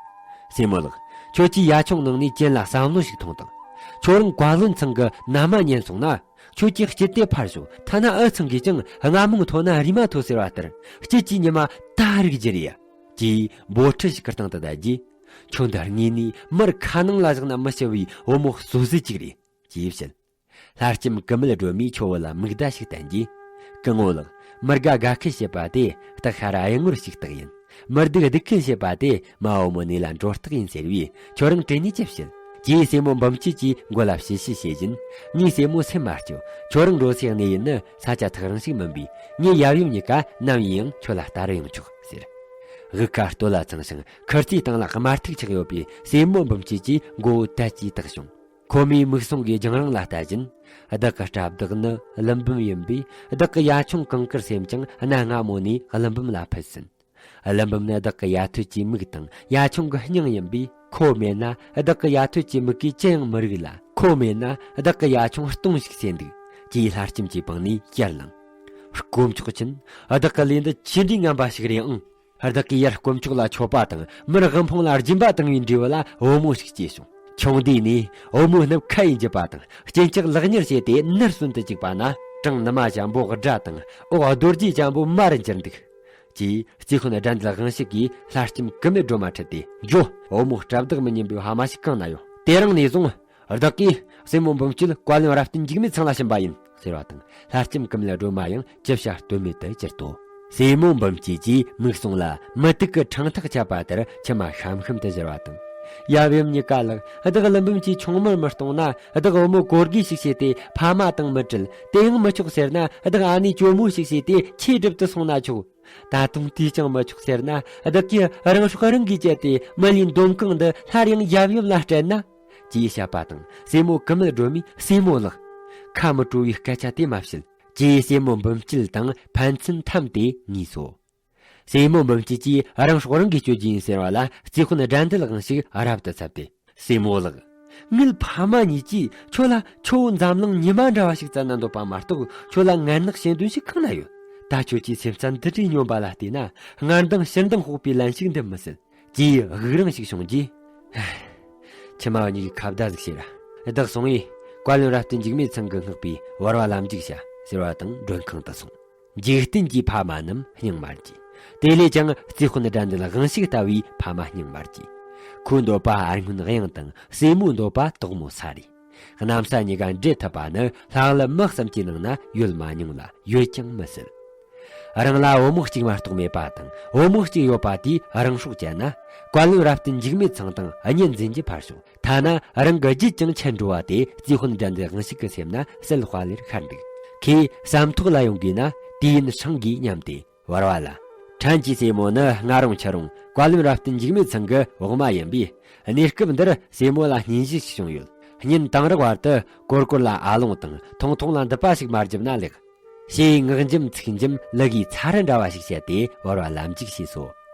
སྲས་མོ་ལགས། ཁྱོད་ཀྱིས་ཡ་ཆུང་ནང་ནས་རྐྱེན་ལ་བསམ་བློ་ཞིག་ཐོངས་དང་། ཁྱོད་རང་བཀའ་བློན་ཚང་གི་མནའ་མ་ཉན་སོང་ན། ཁྱོད་ཀྱི་སྐྱིད་དེ་ཕར་ཞོག། ཐ་ན་འུ་ཚང་གིས་ཀྱང་རྔ་མོང་མཐོ་ན་རིས་མ་མཐོ་ཟེར་བ་ལྟར་སྐྱིད་ཀྱི་ཉི་མ་ད་རིག་རྒྱུ་རེད། ཅེས་འབོད་ཁྲིད་ཞིག་གི་སྟེང་དུ་བསྡད་རྗེས། ཁྱོད་འདི་དངོས་ནས་མར་ཁ་ནང་ལ་བཞག་ན་མི་ཤི་བའི་བུ་མོ་བཟོ་ཟི་ཅིག་རེད། ཅེས་བཤད། ལྷ་ལྕམ་ཀུ་མུད་སྒྲོལ་མས་ཁྱོ་བོ་ལ་མིག་བརྡ་ཞིག་བསྟན་རྗེས། སྐུ་ངོ་ལགས། མི་དགའ་དགའ་ཁུལ་བྱེད་པ་དེ་སྟག་ཤ་ར་གཡུ་ངོར་ཞིག་རྟགས་ཡིན། མི་སྡུག་སྡུག་ཁུལ་བྱེད་པ་དེ་མ་བུ་མོ་ནད་ལ་འགྲོ་རྟགས་ཡིན་ཟེར་བས་ཁྱོད་རང་དྲན་ནས་ཅི་བྱེད། ཅེས་སྲས་མོ་འབུམ་སྐྱིད་ཀྱི་མགོ་ལ་བྱིལ་བྱིལ་བྱེད་བཞིན། ངའི་སྲས་མོ་སེམས་མ་སྐྱོ། ཁྱོད་རང་འགྲོ་སའི་གནས་ཡུལ་ནི་ས་ཆ་ཐག་རིང་ཞིག་མིན་པས། ངའི་ཡབ་ཡུམ་གཉིས་ཀ་ནམ་ཡིན་ཡང་ཁྱོད་ལ་ལྟ་རུ་ཡོང་ཆོག་ཟེར། དབུ་ཁ་སྟོད་ལ་ཚང་ཞིང་ཁུར་རྩེའི་སྟེང་ལ་དམར་ཐིག་ཆགས་ཡོད་པའི་སྲས་མོ་འབུམ་སྐྱིད་ཀྱི་མགོ་བོ་དལ་གྱིས་བཏེགས་བྱུང་། ཁོ་མོས་མིག་ཟུང་གིས་རྒྱང་རིང་ལ་ལྟ་བཞིན། བདག་གི་སྐྲ་བདག་ནི་ཀླུ་འབུམ་ཡིན་པས། བདག་གི་ཡ་ཆུང་གངས་དཀར་སེམས་ཀྱང་གནའ་སྔ་མོ་ནས་ཀླུ་འབུམ་ལ་ཕུལ་ཟིན། ཀླུ་འབུམ་ནི་བདག་གི་ཡ་ཐོད་ཀྱི་མིག་དང་ཡ་ཆུང་གི་སྙིང་ཡིན་པས། ཁོ་མེད་ན་བདག་གི་ཡ་ཐོད་ཀྱི་མིག་གིས་ཅི་ཡང་མི་རིག་ལ། ཁོ་མེད་ན་བདག་གི་ཡ་ཆུང་སྟོང་ཞིག་བྱས་འདུག། ཅེས་ལྷ་ལྕམ་གྱི་པང་ནས་ཡར་ལངས། དཀོན་མཆོག་མཁྱེན། བདག་གི་ལས་འདི་ཅི་འདྲའི་ངན་པ་ཞིག་རེད་ཨང་། བདག་གིས་ཡར་དཀོན་མཆོག་ལ་མཆོད་པ་དང་མར་དབུལ་ཕོངས་ལ་སྦྱིན་པ་བཏང་བའི་འབྲས་བུ་ལ་བུ་མོ་ཞིག་སྐྱེས་བྱུང་། ཆུང་དུས་ནས་བུ་མོའི་སྣབས་ཁ་ཡིས་འཇིབ་པ་དང་སྐྱིན་ཆག་ལག་གཉེར་བྱས་ཏེ་ནར་སོན་དུ་བཅུག་པ་ན། བྲང་ནུ་མ་འཇམ་པོ་སྦྲ་དང་འོག་རྡོ་རྗེ་འཇམ་པོ་མར་འགྱུར་འདུག། ཅེས་རྩིས་དཔོན་དགྲ་འདུལ་དབང་ཕྱུག་གིས་ལྷ་ལྕམ་ཀུ་མུད་སྒྲོལ་མ་ཁྲིད་དེ། འགྱོ། བུ་མོ་སྐྲ་བདག་མི་ཉན་པའི་ཕ་མ་ཞིག་གང་ན་ཡོད། དེ་རིང་ནས་བཟུང་། བདག་གིས་སྲས་མོ་འབུམ་སྐྱིད་བཀའ་བློན་རབ་བརྟན་འཇིགས་མེད་ཚང་ལ་བྱིན་པ་ཡིན། ཟེར་བ་དང་། ལྷ་ལྕམ་ཀུ་མུད་སྒྲོལ་མ་ཡང་ཅི་བྱ་གཏོལ་མེད་དུ་གྱུར་ཏོ། སྲས་མོ་འབུམ་སྐྱིད་ཀྱིས་མིག་ཟུང་ལ་མུ་ཏིག་གི་ཕྲེང་ཐག་ཆད་པ་ལྟར་མཆི་མ་ཤམ་ཤམ་དུ་བཞུར་བ་དང་། ཡབ་ཡུམ་གཉིས་ཀ་ལགས། བདག་ཀླུ་འབུམ་གྱི་ཆུང་མར་མི་གཏོང་ན། བདག་བུ་མོ་གོ་དགོས་ཤིག་བྱས་ཏེ་ཕ་མ་དང་མི་བྲལ། དེ་ཡང་མི་ཆོག་ཟེར་ན། བདག་ཨ་ནེ་ཇོ་མོ་ཞིག་བྱས་ཏེ་ཆོས་སྒྲུབ་ཏུ་སོང་ན་ཆོག། ད་དུང་དེས་ཀྱང་མི་ཆོག་ཟེར་ན། བདག་གིས་རང་སྲོག་རང་གིས་བཅད་དེ་མི་ལུས་འདོམ་གང་འདི་སླར་ཡང་ཡབ་ཡུམ་ལ་སྤྲད་ན། ཅེས་བཤད་པ་དང་། སྲས་མོ་ཀུ་མུད་སྒྲོལ་མས། སྲས་མོ་ལགས། ཁ་མི་སྤྲོ་བའི་སྐད་ཆ་དེ་མ་བཤད། ཅེས་སྲས་མོ་འབུམ་སྐྱིད་དང་ཕན་ཚུན་འཐམས་ཏེ་ངུས་སོ། སྲས་མོ་འབུམ་སྐྱིད་ཀྱིས་རང་སྲོག་རང་གིས་གཅོད་རྒྱུ་ཡིན་ཟེར་བ་ལ། རྩིས་དཔོན་དགྲ་འདུལ་དབང་ཕྱུག་རབ་ཏུ་འཚབ་སྟེ། སྲས་མོ་ལགས། ངེད་ཕ་མ་གཉིས་ཀྱིས་ཁྱོད་ལ་ཆུ་བོ་འཛམ་གླིང་ཉི་མ་འདྲ་བ་ཞིག་བཙལ་ན་འདོད་པ་མ་གཏོགས། ཁྱོད་ལ་ངན་ནག་ཞེ་འདོད་ཞིག་གང་ན་ཡོད། ད་ཁྱོད་ཀྱི་སེམས་རྩ་འདི་འདྲའི་སྙོམས་པ་ལ་བལྟས་ན། སྔར་འདང་ཕྱིར་འདང་སྤོག་པའི་ལན་ཞིག་འདེབས་མི་སྲིད། ཅེས་དབུགས་རིང་ཞིག་བྱུང་རྗེས། ཕྱི་མ་བ་གཉིས་ཀྱིས་ཁ་བརྡ་ཟིག་བྱོས་ར། བདག་སོང་ངས་བཀའ་བློན་རབ་བརྟན་འཇིགས་མེད་ཚང་གིས་མངགས་པའི་བར་བ་ལམ་འཇུག་བྱ་ཟེར་བ་དང་མགྲོན་ཁང་དུ་སོང་། འཇིག་རྟེན་གྱི་ཕ་མ་རྣམས་སྙིང་དམར་གྱིས། དེ་ལས་ཀྱང་རྩིས་དཔོན་དགྲ་འདུལ་དབང་ཕྱུག་ལྟ་བུའི་ཕ་མ་སྙིང་དམར་གྱིས། ཁོའི་འདོད་པ་ཨར་སྔོན་གཡང་དང་སྲས་མོའི་འདོད་པ་དོག་མོ་ས་རེད། གནམ་ས་གཉིས་ཀ་འདྲེས་ཐུབ་པ་ནི་ལྷ་ཀླུ་མི་གསུམ་གྱི་ནང་ན་ཡོད་མ་མྱོང་ལ་ཡོད་ཀྱང་མི་སྲིད། རང་ལ་བུ་མོ་གཅིག་མ་གཏོགས་མེད་པ་དང་། བུ་མོ་གཅིག་ཡོད་པ་དེས་རང་སྲོག་བཅད་ན། བཀའ་བློན་རབ་བརྟན་འཇིགས་མེད་ཚང་དང་གཉེན་འཛིན་གྱི་ཕར་ཕྱོགས། ཐ་ན་རང་གི་རྒྱུད་ཀྱང་ཆད་འགྲོ་བ་དེ་རྩིས་དཔོན་དགྲ་འདུལ་དབང་ཕྱུག་གི་སེམས་ན་གསལ་བ་ལེར་ཤར་འདུག། ཁོས་བསམ་ཐོག་ལ་ཡོང་དགོས་ན་དུས་ཡུན་སྲང་གིས་མཉམ་སྟེ། བར་བ་ལ། ཕྲན་གྱི་སྲས་མོ་ནི་སྔ་རུང་ཕྱི་རུང་བཀའ་བློན་རབ་བརྟན་འཇིགས་མེད་ཚང་གི་བག་མ་ཡིན་པས། གནས་སྐབས་འདིར་སྲས་མོ་ལ་སྙུན་གཞི་ཞིག་བྱུང་ཡོད། ཉིན་དང་རག་བར་དུ་གོར་གོར་ལ་ཨ་ལོང་དང་ཐུང་ཐུང་ལ་འདི་པ་ཞིག་མ་བརྒྱབ་ན་ལེགས། ཞེས་ངག་འཇམ་ཚིག་འཇམ་ལུ་གུའི་ཚ་རུ་འདྲ་བ་ཞིག་བཤད་དེ་བར་བ་ལམ་འཇུག་བྱས་སོ།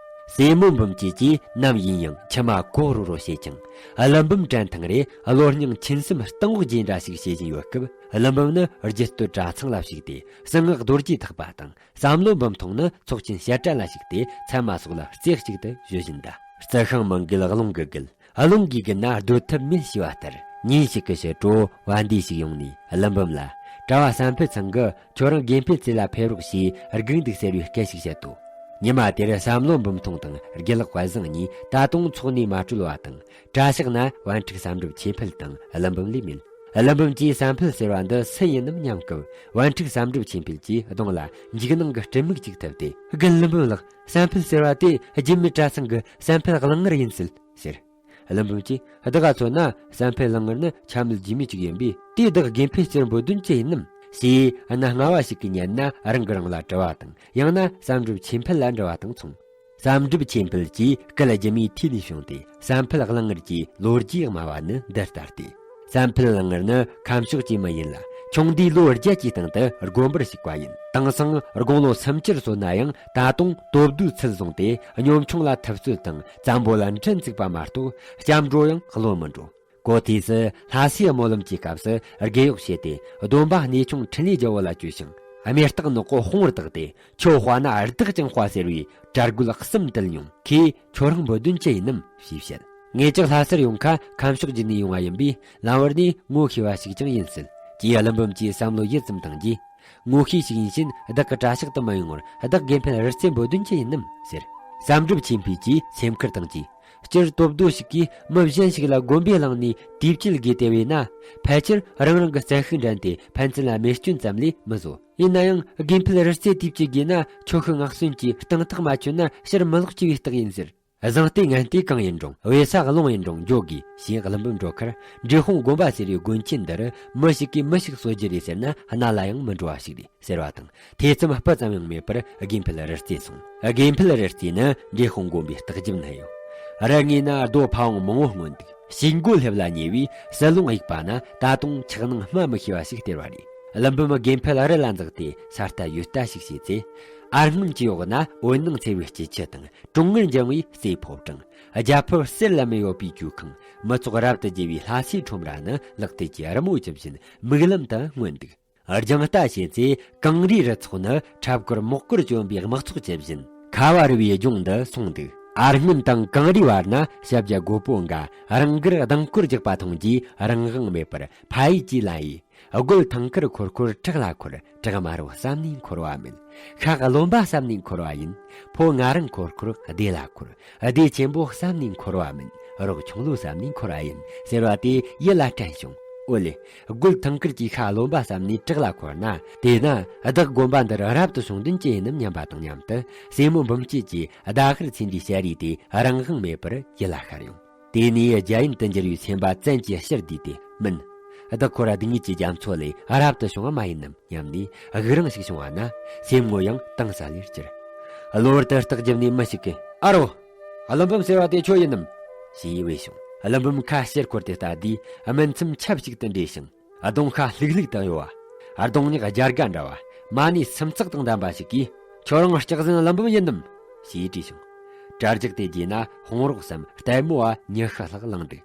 སྲས་མོ་འབུམ་སྐྱིད་ཀྱིས་ནམ་ཡིན་ཡང་མཆི་མ་ཀོ་རོ་རོ་བྱེད་ཅིང་། ཀླུ་འབུམ་དྲན་ཐེངས་རེ་བློ་སྙིང་མཆིན་གསུམ་གཏིང་འོག་རྒྱས་འདྲ་ཞིག་བྱེད་བཞིན་ཡོད་སྐབས། ཀླུ་འབུམ་ནི་རྒྱུད་སྟོད་གྲྭ་ཚང་ལ་ཞུགས་ཏེ་གསང་སྔགས་རྡོ་རྗེ་ཐེག་པ་དང་། བསམ་བློ་འབུམ་ཐོང་ནི་ཚོགས་ཆེན་བཤད་གྲྭ་ལ་ཞུགས་ཏེ་ཚད་མ་སོགས་ལ་རྩེ་གཅིག་ཏུ་གཞོལ་བཞིན་གདའ། རྩི་ཤིང་མི་འགུལ་རླུང་གིས་འགུལ། རླུང་གིས་འགུལ་ན་སྡོད་ཐབས་མེད་ཞེས་པ་ལྟར། ཉིན་ཞིག་གི་ཕྱི་དྲོ་བན་དེ་ཞིག་ཡོང་ནས་ཀླུ་འབུམ་ལ། གྲྭ་བ་བསམ་འཕེལ་ཚང་གིས་ཁྱོད་རང་དགེ་འཕེལ་རྩེ་ལ་ཕེབས་རོགས་ཞེས་སྒུག་འདུག་ཟེར་བའི་སྐད་ཞིག་བཤད་དོ། ཉི་མ་དེར་བསམ་བློ་འབུམ་ཐོང་དང་དགེ་ལེགས་དཔལ་བཟང་གཉིས་ད་དུང་ཚོགས་ནས་མ་གྲོལ་བ་དང་། གྲྭ་ཤག་ན་བན་ཕྲུག་བསམ་གྲུབ་ཆོས་འཕེལ་དང་ཀླུ་འབུམ་ལས་མེད། ཀླུ་འབུམ་གྱིས་བསམ་འཕེལ་ཟེར་བ་འདི་སུ་ཡིན་ནམ་སྙམ་སྐབས། བན་ཕྲུག་བསམ་གྲུབ་ཆོས་འཕེལ་གྱིས་གདོང་ལ་འཇིགས་སྣང་གི་སྤྲིན་མིག་ཅིག་བཏབ་སྟེ། རྒན་ཀླུ་འབུམ་ལགས། བསམ་འཕེལ་ཟེར་བ་དེ་རྒྱུད་སྨད་གྲྭ་ཚང་གི་བསམ་འཕེལ་གླང་ངར་ཡིན་སྲིད་ཟེར། ཀླུ་འབུམ་གྱིས། བདག་ག་མཚོན་ན་བསམ་འཕེལ་གླང་ངར་ནི་ཆ་མེད་རྒྱུས་མེད་ཅིག་ཡིན་པས། དེས་བདག་དགེ་འཕེལ་རྩེར་འབོད་དོན་ཅི་ཡིན་ནམ་ཞེས་གནའ་སྔ་བ་ཞིག་གིས་ཉན་ན་རང་གིས་རང་ལ་དྲི་བ་དང་། ཡང་ན་བསམ་གྲུབ་ཆོས་འཕེལ་ལ་འདྲི་བ་དང་མཚུངས། བསམ་གྲུབ་ཆོས་འཕེལ་གྱིས་སྐད་ལྗིད་མོའི་ཐོག་ནས་བྱུང་སྟེ། བསམ་འཕེལ་གླང་ངར་གྱི་ལོ་རྒྱུས་སྨྲ་བ་ནི་འདི་ལྟ་སྟེ། བསམ་འཕེལ་གླང་ངར་ནི་ཁམས་ཕྱོགས་ཀྱི་མི་ཡིན་ལ། ཆུང་དུས་ལོ་བརྒྱད་ཀྱི་སྟེང་དུ་དགོན་པར་ཞུགས་པ་ཡིན། དེང་སང་དགུང་ལོ་སུམ་ཅུར་སོན་ན་ཡང་ད་དུང་དོ་བདུད་ཚུལ་བཟུང་སྟེ། གཉོམ་ཆུང་ལ་ཐུབ་ཚོད་དང་། བཙན་པོ་ལ་འཁྲི་འཛུགས་པ་མ་གཏོགས་སྐྱབས་འགྲོ་ཡང་བློ་མི་འགྲོ། གོ་ཐོས་སུ་ལྷ་སའི་སྨོན་ལམ་གྱི་སྐབས་སུ་རྒས་གཡོག་བྱས་ཏེ། སྡོམ་པ་གནས་ཆུང་འཕྲིན་ལས་རྒྱལ་པོ་ལ་བཅོལ་ཞིང་། རྨེ་སྟག་ནག་པོ་དཔུང་བར་བཏགས་ཏེ། ཁྱོད་དཔའ་ན་བདག་ཀྱང་དཔའ་ཟེར་བའི་གྲྭ་རྒོད་གསུམ་བཏུལ་མྱོང་། ཁོས་ཁྱོད་རང་འབོད་དོན་ཅི་ཡིན་ནམ་ཞེས་བཤད། ངེད་ཅག་ལྷ་སར་ཡོང་ཁ་ཁམས་ཕྱོགས་བརྒྱུད་ནས་ཡོང་བ་ཡིན་པས། ལམ་བར་ནས་ངོ་ཤེས་པ་ཞིག་ཀྱང་ཡིན་སྲིད། ཅེས་ཀླུ་འབུམ་གྱིས་བསམ་བློ་ཡུད་ཙམ་བཏང་རྗེས། ངོ་ཤེས་ཤིག་ཡིན་ཕྱིན་བདག་གི་གྲྭ་ཤག་ཏུ་མ་ཡོང་བར་བདག་དགེ་འཕེལ་རི་རྩེར་འབོད་དོན་ཅི་ཡིན་ནམ་ཟེར། བསམ་གྲུབ་ཆོས་འཕེལ་གྱིས་སེམས་ཁུར་བཏང་རྗེས། སྤྱིར་དོ་བདུད་ཞིག་གིས་མི་གཞན་ཞིག་ལ་དགོན་པའི་གླིང་ནས་དུས་བཅད་དགོས་ཏེ་བས་ན། ཕལ་ཆེར་རང་རང་གི་བཙན་ཤུགས་འགྲན་ཏེ་ཕན་ཚུན་ལ་རྨས་སྐྱོན་ཙམ་ལས་མི་བཟོ། ཡིན་ན་ཡང་དགེ་འཕེལ་རི་རྩེར་དུས་བཅད་དགོས་ན་ཁྱོ་ཤུག་ངག་གསོན་གྱིས་སྟེང་ཐག་མ་ཆོད་ན་ཕྱིར་མི་ལོག་ཅེས་པའི་རྟགས་ཡིན་ཟེར། བཟང་ལྟས་ངན་ལྟས་གང་ཡིན་རུང་བས་ས་རླུང་ཡིན་རུང་འགྱོ་དགོས་ཞེས་ཀླུ་འབུམ་འགྲོ་ཁར། འབྲས་སྤུངས་དགོན་པ་ཟེར་བའི་དགོན་ཆེན་འདིར་མི་ཞིག་གིས་མི་ཞིག་གསོད་རྒྱུ་རེད་ཟེར་ན་རྣ་ལ་ཡང་མི་འགྲོ་བ་ཞིག་རེད། ཟེར་བ་དང་། ཐེ་ཚོམ་སྤུ་ཙམ་ཡང་མེད་པར་དགེ་འཕེལ་རི་རྩེར་སོང་། དགེ་འཕེལ་རི་རྩེ་ནི་འབྲས་སྤུངས་དགོན་པའི་ལྟག་རྒྱབ་ན་ཡོད། རི་ངོས་ན་རྡོ་ཕ་བོང་མང་བོ་སྔོན་འདུག། ཕྱི་མགོ་སླེབས་ལ་ཉེ་བའི་ཟི་ལུང་གཡུག་པ་ན་ད་དུང་ཆགས་སྣང་སྨྲ་མི་ཤེས་པ་ཞིག་སྟེར་བ་རེད། ཀླུ་འབུམ་དགེ་འཕེལ་རི་ལ་འཛེགས་ཏེ་ས་ལྟ་ཡོད་ལྟ་ཞིག་བྱས་ཚེ། ཨར་སྔོན་གྱི་འོག་ན་འོད་སྣང་འཚེར་བའི་སྐྱིད་ཆུ་དང་། གྲོང་ངར་འགྱིང་བའི་རྩེ་ཕོ་བྲང་། རྒྱ་ཕིབས་གསེར་ལམ་མེ་ཡོད་པའི་ཇོ་ཁང་། མི་ཚོགས་རབ་ཏུ་རྒྱས་པའི་ལྷ་སའི་ཁྲོམ་ར་ནི་ལག་མཐིལ་གྱི་རི་མོ་བཅུ་བཞིན་མིག་ལམ་དུ་མངོན་འདུག། རྒྱང་ལྟ་བྱས་ཚེ་གངས་རིའི་རི་ཚོགས་ནི་ཁྲབ་གུར་མོག་གུར་གྱོན་པའི་དམག་ཚོགས་ཇི་བཞིན་ཁ་བ་རི་བའི་ལྗོངས་འདི་སོང་འདུག། ཨར་སྔོན་དང་གངས་རིའི་བར་ན་ཞབས་རྒྱ་རྒོད་པོ་འགའ་རང་དགར་ལྡིང་སྐོར་རྒྱག་པ་མཐོང་རྗེས་རང་དབང་མེད་པར་ཕ་ཡུལ་གྱི་ལམ་ཡིས། རྒོད་ཐང་དཀར་འཁོར་འཁོར་བྲག་ལ་འཁོར། བྲག་དམར་པོ་བསམ་ནས་འཁོར་བ་མིན། ཤག་རློན་པ་བསམ་ནས་འཁོར་བ་ཡིན། ཕོ་ང་རང་འཁོར་འཁོར་སྡེ་ལ་འཁོར། སྡེ་ཆེན་པོ་བསམ་ནས་འཁོར་བ་མིན། རོགས་ཆུང་ལོ་བསམ་ནས་འཁོར་བ་ཡིན། ཟེར་བ་དེ་ཡིད་ལ་དྲན་བྱུང་། འོ་ལེ། རྒོད་ཐང་དཀར་གྱིས་ཤ་རློན་པ་བསམ་ནས་བྲག་ལ་འཁོར་ན། དེས་ན་བདག་དགོན་པ་འདིར་རབ་ཏུ་བྱུང་དོན་ཅི་ཡིན་ནམ་སྙམ་པ་དང་མཉམ་དུ། སྲས་མོ་འབུམ་སྐྱིད་ཀྱིས་ཟླ་ཤར་ཚེ་འདིའི་ཞལ་རས་དེ་རང་དབང་མེད་པར་ཡིད་ལ་ཤར་ཡོང་། དེ་ནས་རྒྱ་ཡན་དུ་འགྱུར་བའི་སེམས་པ་བཙན་གྱིས་ཕྱིར་བསྡུས་ཏེ། མིན། བདག་ཁོ་ར་སྡུག་བསྔལ་གྱི་རྒྱ་མཚོ་ལས་རབ་ཏུ་བྱུང་བ་མ་ཡིན་ནམ་སྙམ་ནས་དགུག་རང་ཞིག་བྱུང་བ་ན། སེམས་ངོ་ཡང་དྭངས་ས་ལས་གྱུར། གློ་བུར་དུ་རྟགས་བརྒྱབ་ནས་མི་ཞིག་གིས། ཨ་རོ། ཀླུ་འབུམ་ཟེར་བ་དེ་ཁྱོད་ཡིན་ནམ། ཞེས་བས་བྱུང་། ཀླུ་འབུམ་ཁ་ཕྱིར་འཁོར་ཏེ་ལྟ་དུས་སྨིན་མཚམས་ཆབས་ཅིག་ཏུ་འདྲེས་ཤིང་། གདོང་ཁ་ལྷུག་ལྷུག་ཏུ་གཡོ་བ། གདོང་ཉག་རྒྱ་སྒ་འདྲ་བ། མ་ཎི་སུམ་ཚགས་དང་ལྡན་པ་ཞིག་གིས། ཁྱོད་རང་སྐྱག་ཟན་ཀླུ་འབུམ་ཡིན་ནམ། ཞེས་དྲིས་བྱུང་། གྲ་རྒྱག་དེ་རྗེས་ན་ཧོང་རོག་སམ་ལྟད་མོ་བ་ཉི་ཤུ་ལྷག་ལངས་འདུག་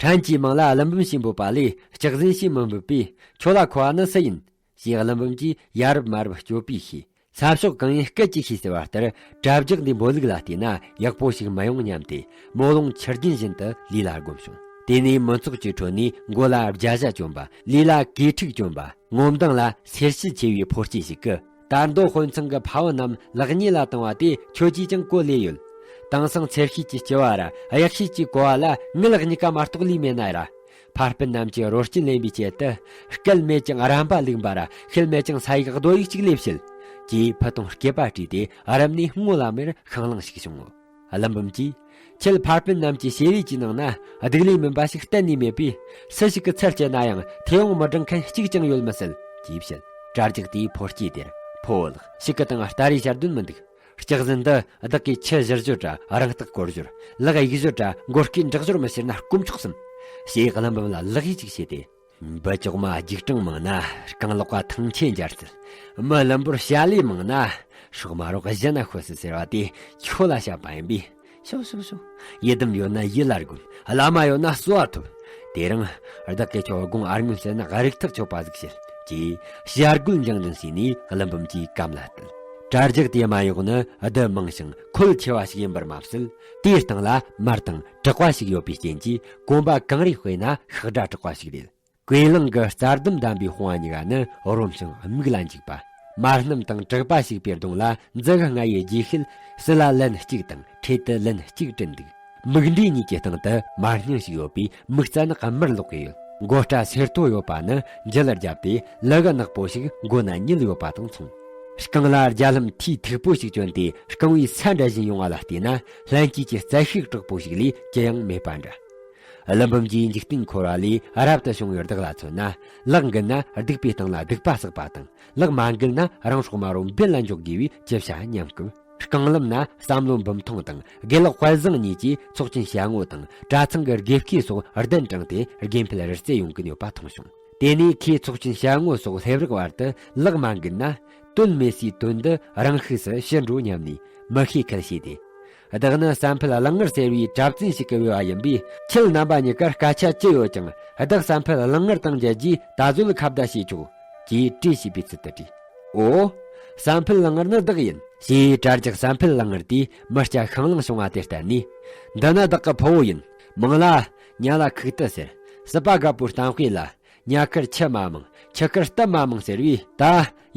ཕྲན་གྱི་མིང་ལ་ཀླུ་འབུམ་ཞེས་འབོད་པ་ལས་སྐྱག་ཟན་ཞེས་མི་འབོད་པས། ཁྱོད་ལ་མཁོ་བ་ནི་སུ་ཡིན། ཞེས་ཀླུ་འབུམ་གྱིས་ཡ་རབས་མ་རབས་སྐྱོ་པོས་ཤེས། ས་ཕྱོགས་གང་ཡིན་སྐད་ཅིག་ཤེས་ཟེར་བ་ལྟར། གྲ་རྒྱག་འདིའི་འབོད་ལུགས་ལ་བལྟས་ན་ཡག་པོ་ཞིག་མི་ཡོང་སྙམ་སྟེ། མོ་ལོང་ཆུ་རྒྱུན་བཞིན་དུ་ལུས་ལ་བསྒོམས་བྱུང་། དེ་ནས་མི་ཚོགས་ཀྱི་ཁྲོད་ནས་མགོ་ལ་བརྒྱ་ཞྭ་གྱོན་པ། ལུས་ལ་གོས་ཕྲུག་གྱོན་པ། ངོ་མདངས་ལ་སེར་ཤུལ་ཆེ་བའི་ཕོ་སྐྱེས་ཤིག་གིས། དར་མདོ་དཔོན་ཚང་གི་ཕ་བུ་རྣམས་ལག་ཉེས་ལ་བཏང་བ་དེ་ཁྱོད་ཀྱིས་ཀྱང་གོ་ལེ་ཡོད། དེང་སང་འཚེར་ཤོས་ཀྱི་སྐྱེ་བ་ར་གཡག་ཤོས་ཀྱི་གོ་བ་ལ་ངུ་ལག་གཉིས་ཀ་མ་གཏོགས་ལུས་མེད་ན་ར། ཕ་སྤུན་རྣམས་ཀྱི་རོ་སྐྱིན་ལེན་པའི་ཆེད་དུ། སྐལ་མེད་ཀྱང་རམ་པ་ལུག་འབའ་ར། ཤེལ་མེད་ཀྱང་ས་ཡིག་རྡོ་ཡིག་ཅིག་ལས་བྱེད། ཅེས་ཕུ་ཐུང་སྐེད་པ་བྲིས་ཏེ་རབ་གནས་སྔོ་ལ་མེར་ཤིང་ལང་ཞིག་བྱུང་ངོ་། ཀླུ་འབུམ་གྱིས། ཁྱེད་ཕ་སྤུན་རྣམས་ཀྱི་ཞལ་རས་ཀྱི་ནང་ན་སྡིག་ལས་མིན་པ་ཞིག་གཏན་ནས་མེད་པས། སུ་ཞིག་གི་ཚུར་བཅད་ན་ཡང་ཐེ་བོང་མི་འགྲང་མཁན་གཅིག་ཀྱང་ཡོད་མི་སྲིད། ཅེས་བཤད། གྲ་རྒྱག་དེའི་ཕོ་སྐྱེས་དེར། ཕོ་བོ་ལགས། ཞིག་གི་དང་ལྟ་རེས་བྱ་དོན་མི་འདུག་སྐྱག་ཟན་འདི་བདག་གིས་ཁྱི་བཞུར་བཞོར་ར་རང་རྟགས་སྐོར་བཞོར། ལག་གཡུག་བཞོར་ར་མགོ་སྐེ་འདྲག་བཞོར་མི་ཤེས་ན་དཀོན་མཆོག་གསུམ། ཞེས་ཀླུ་འབུམ་ལ་ལག་གཡས་གཅིག་བྱས་ཏེ། འབུ་ཅོག་མ་རྒྱུག་སྲང་མང་ན་རྐང་ལག་པ་ཐང་ཆེན་འབྱར་སྲིད། མི་ལུམ་པོར་བྱ་ལས་མང་ན་སྲོག་མ་རོག་གཞན་ན་ཤོད་སྲིད་ཟེར་བ་དེ་ཁྱོད་ལ་བཤད་པ་ཡིན་པས། ཤོག་ཤོག་ཤོག་ཡི་དམ་ཡོད་ན་ཡིད་ལ་སྒོམ། བླ་མ་ཡོད་ན་གསོལ་བ་ཐོབ། དེ་རིང་བདག་གིས་ཁྱོད་དགོངས་ཨར་ངོས་ཟེར་ན་རིག་ཐག་ཆོད་པ་ཟིག་བྱེད། ཅེས་བྱ་རྒོད་འཇང་འཇང་བྱས་ནས་ཀླུ་འབུམ་གྱི་གམ་ལ་བཏུད། གྲ་རྒྱག་དེ་མ་གཡོག་ནི་བདུད་མང་ཞིང་ཁོལ་ཆེ་བ་ཞིག་ཡིན་པར་མ་ཟད། དེའི་སྟེང་ལ་མར་དང་དྲེག་པ་ཞིག་ཡོད་པའི་རྐྱེན་གྱིས། གོམ་པ་གང་རེ་བྱས་ན་ཤག་སྒྲ་དྲག་པ་ཞིག་རེད། གོས་ལང་གི་རྩྭ་ལྡུམ་ལྡན་པའི་དཔུང་བ་གཉིས་ཀ་ནི་རོམ་ཞིང་མིག་ལ་འཇིགས་པ། མར་སྣུམ་དང་དྲེག་པ་ཞིག་པའི་གདོང་ལ་མཛུ་གུ་ལྔ་ཡི་རྗེས་ཤུལ་སྲིད་ལ་ལན་གཅིག་དང་འཕྲེད་དུ་ལན་གཅིག་བྲིས་འདུག་མིག་འབྲས་གཉིས་ཀྱི་སྟེང་དུ་མར་སྙིང་ཞིག་ཡོད་པས་མིག་རྩ་ནི་དམར་ལོག་གི་ཡོད། མགོ་སྐྲ་སེར་ཏོ་ཡོད་པ་ནི་མཇུ་ལ་བརྒྱབ་སྟེ་ལུ་གུ་ནག་པོ་ཞིག་མགོ་ན་ཉིལ་ཡོད་པ་དང་མཚུངས། རྐང་ལ་རྒྱ་ལྷམ་མཐིལ་མཐུག་པོ་ཞིག་གྱོན་ཏེ་རྐང་བའི་ས་འདྲ་བཞིན་ཡོང་བ་ལ་བལྟས་ན་ལྷན་སྐྱེས་ཀྱི་རྩལ་ཤུགས་དྲག་པོ་ཞིག་ལས་ཅི་ཡང་མེད་པ་འདྲ། ཀླུ་འབུམ་གྱིས་འཇིག་རྟེན་འཁོར་བ་ལས་རབ་ཏུ་བྱུང་བའི་བདག་ལ་མཚོན་ན། ལག་འགུལ་ན་སྡིག་པའི་སྟེང་ལ་སྡིག་པ་བསགས་པ་དང་། ལག་མ་འགུལ་ན་རང་སྲོག་མ་རུངས་འབེན་ལ་འཇོག་དགོས་པའི་ཅི་བྱ་སྙམ་སྐབས། རྐང་ལམ་ན་བསམ་བློ་འབུམ་ཐོང་དང་དགེ་ལགས་དཔལ་བཟང་གཉིས་ཀྱིས་ཚོགས་ཆེན་ཞལ་ངོ་དང་གྲྭ་ཚང་གི་དགེ་བསྐོས་སོགས་གདན་དྲངས་ཏེ་དགེ་འཕེལ་རི་རྩེ་ཡོང་གི་ཡོད་པ་མཐོང་བྱུང་། དེ་ནས་ཁོས་ཚོགས་ཆེན་ཞལ་ངོ་སོགས་སླེབས་རག་བར་དུ་ལག་མ་འགུལ་ན། དོན་མེད་སའི་དོན་འདི་རང་ཤུགས་སུ་ཞི་འགྲོ་སྙམ་ནས་མི་ཤེས་ཁུལ་བྱས་ཏེ། བདག་ནི་བསམ་འཕེལ་གླང་ངར་ཟེར་བའི་གྲྭ་བཙུན་ཞིག་གི་བུ་བ་ཡིན་པས། ཁྱེད་རྣམ་པ་གཉིས་ཀར་སྐད་ཆ་ཅི་ཡོད་ཀྱང་བདག་བསམ་འཕེལ་གླང་ངར་དང་མཇལ་རྗེས་ད་གཟོད་ཁ་བརྡ་བྱེད་ཆོག་ཅེས་བཀྲ་ཤིས་པའི་ཚུལ་དུ་དྲིས། ཨོ། བསམ་འཕེལ་གླང་ངར་ནི་བདག་ཡིན། ཞེས་གྲ་རྒྱག་བསམ་འཕེལ་གླང་ངར་དེས་མི་སྐྱ་ཤིང་གླང་བྱུང་བ་དེ་བསྟན་ནས། འདི་ནི་བདག་གི་ཕུ་བོ་ཡིན། མིང་ལ་ཉ་ལ་ཁུག་ཏི་ཟེར། སྲིད་པ་རྒད་པོའི་གཏམ་དཔེ་ལ། ཉ་ཁར་ཆུ་མ་མང་། ཆུ་ཁར་གཏམ་མ་མང་ཟེར་བས། ད་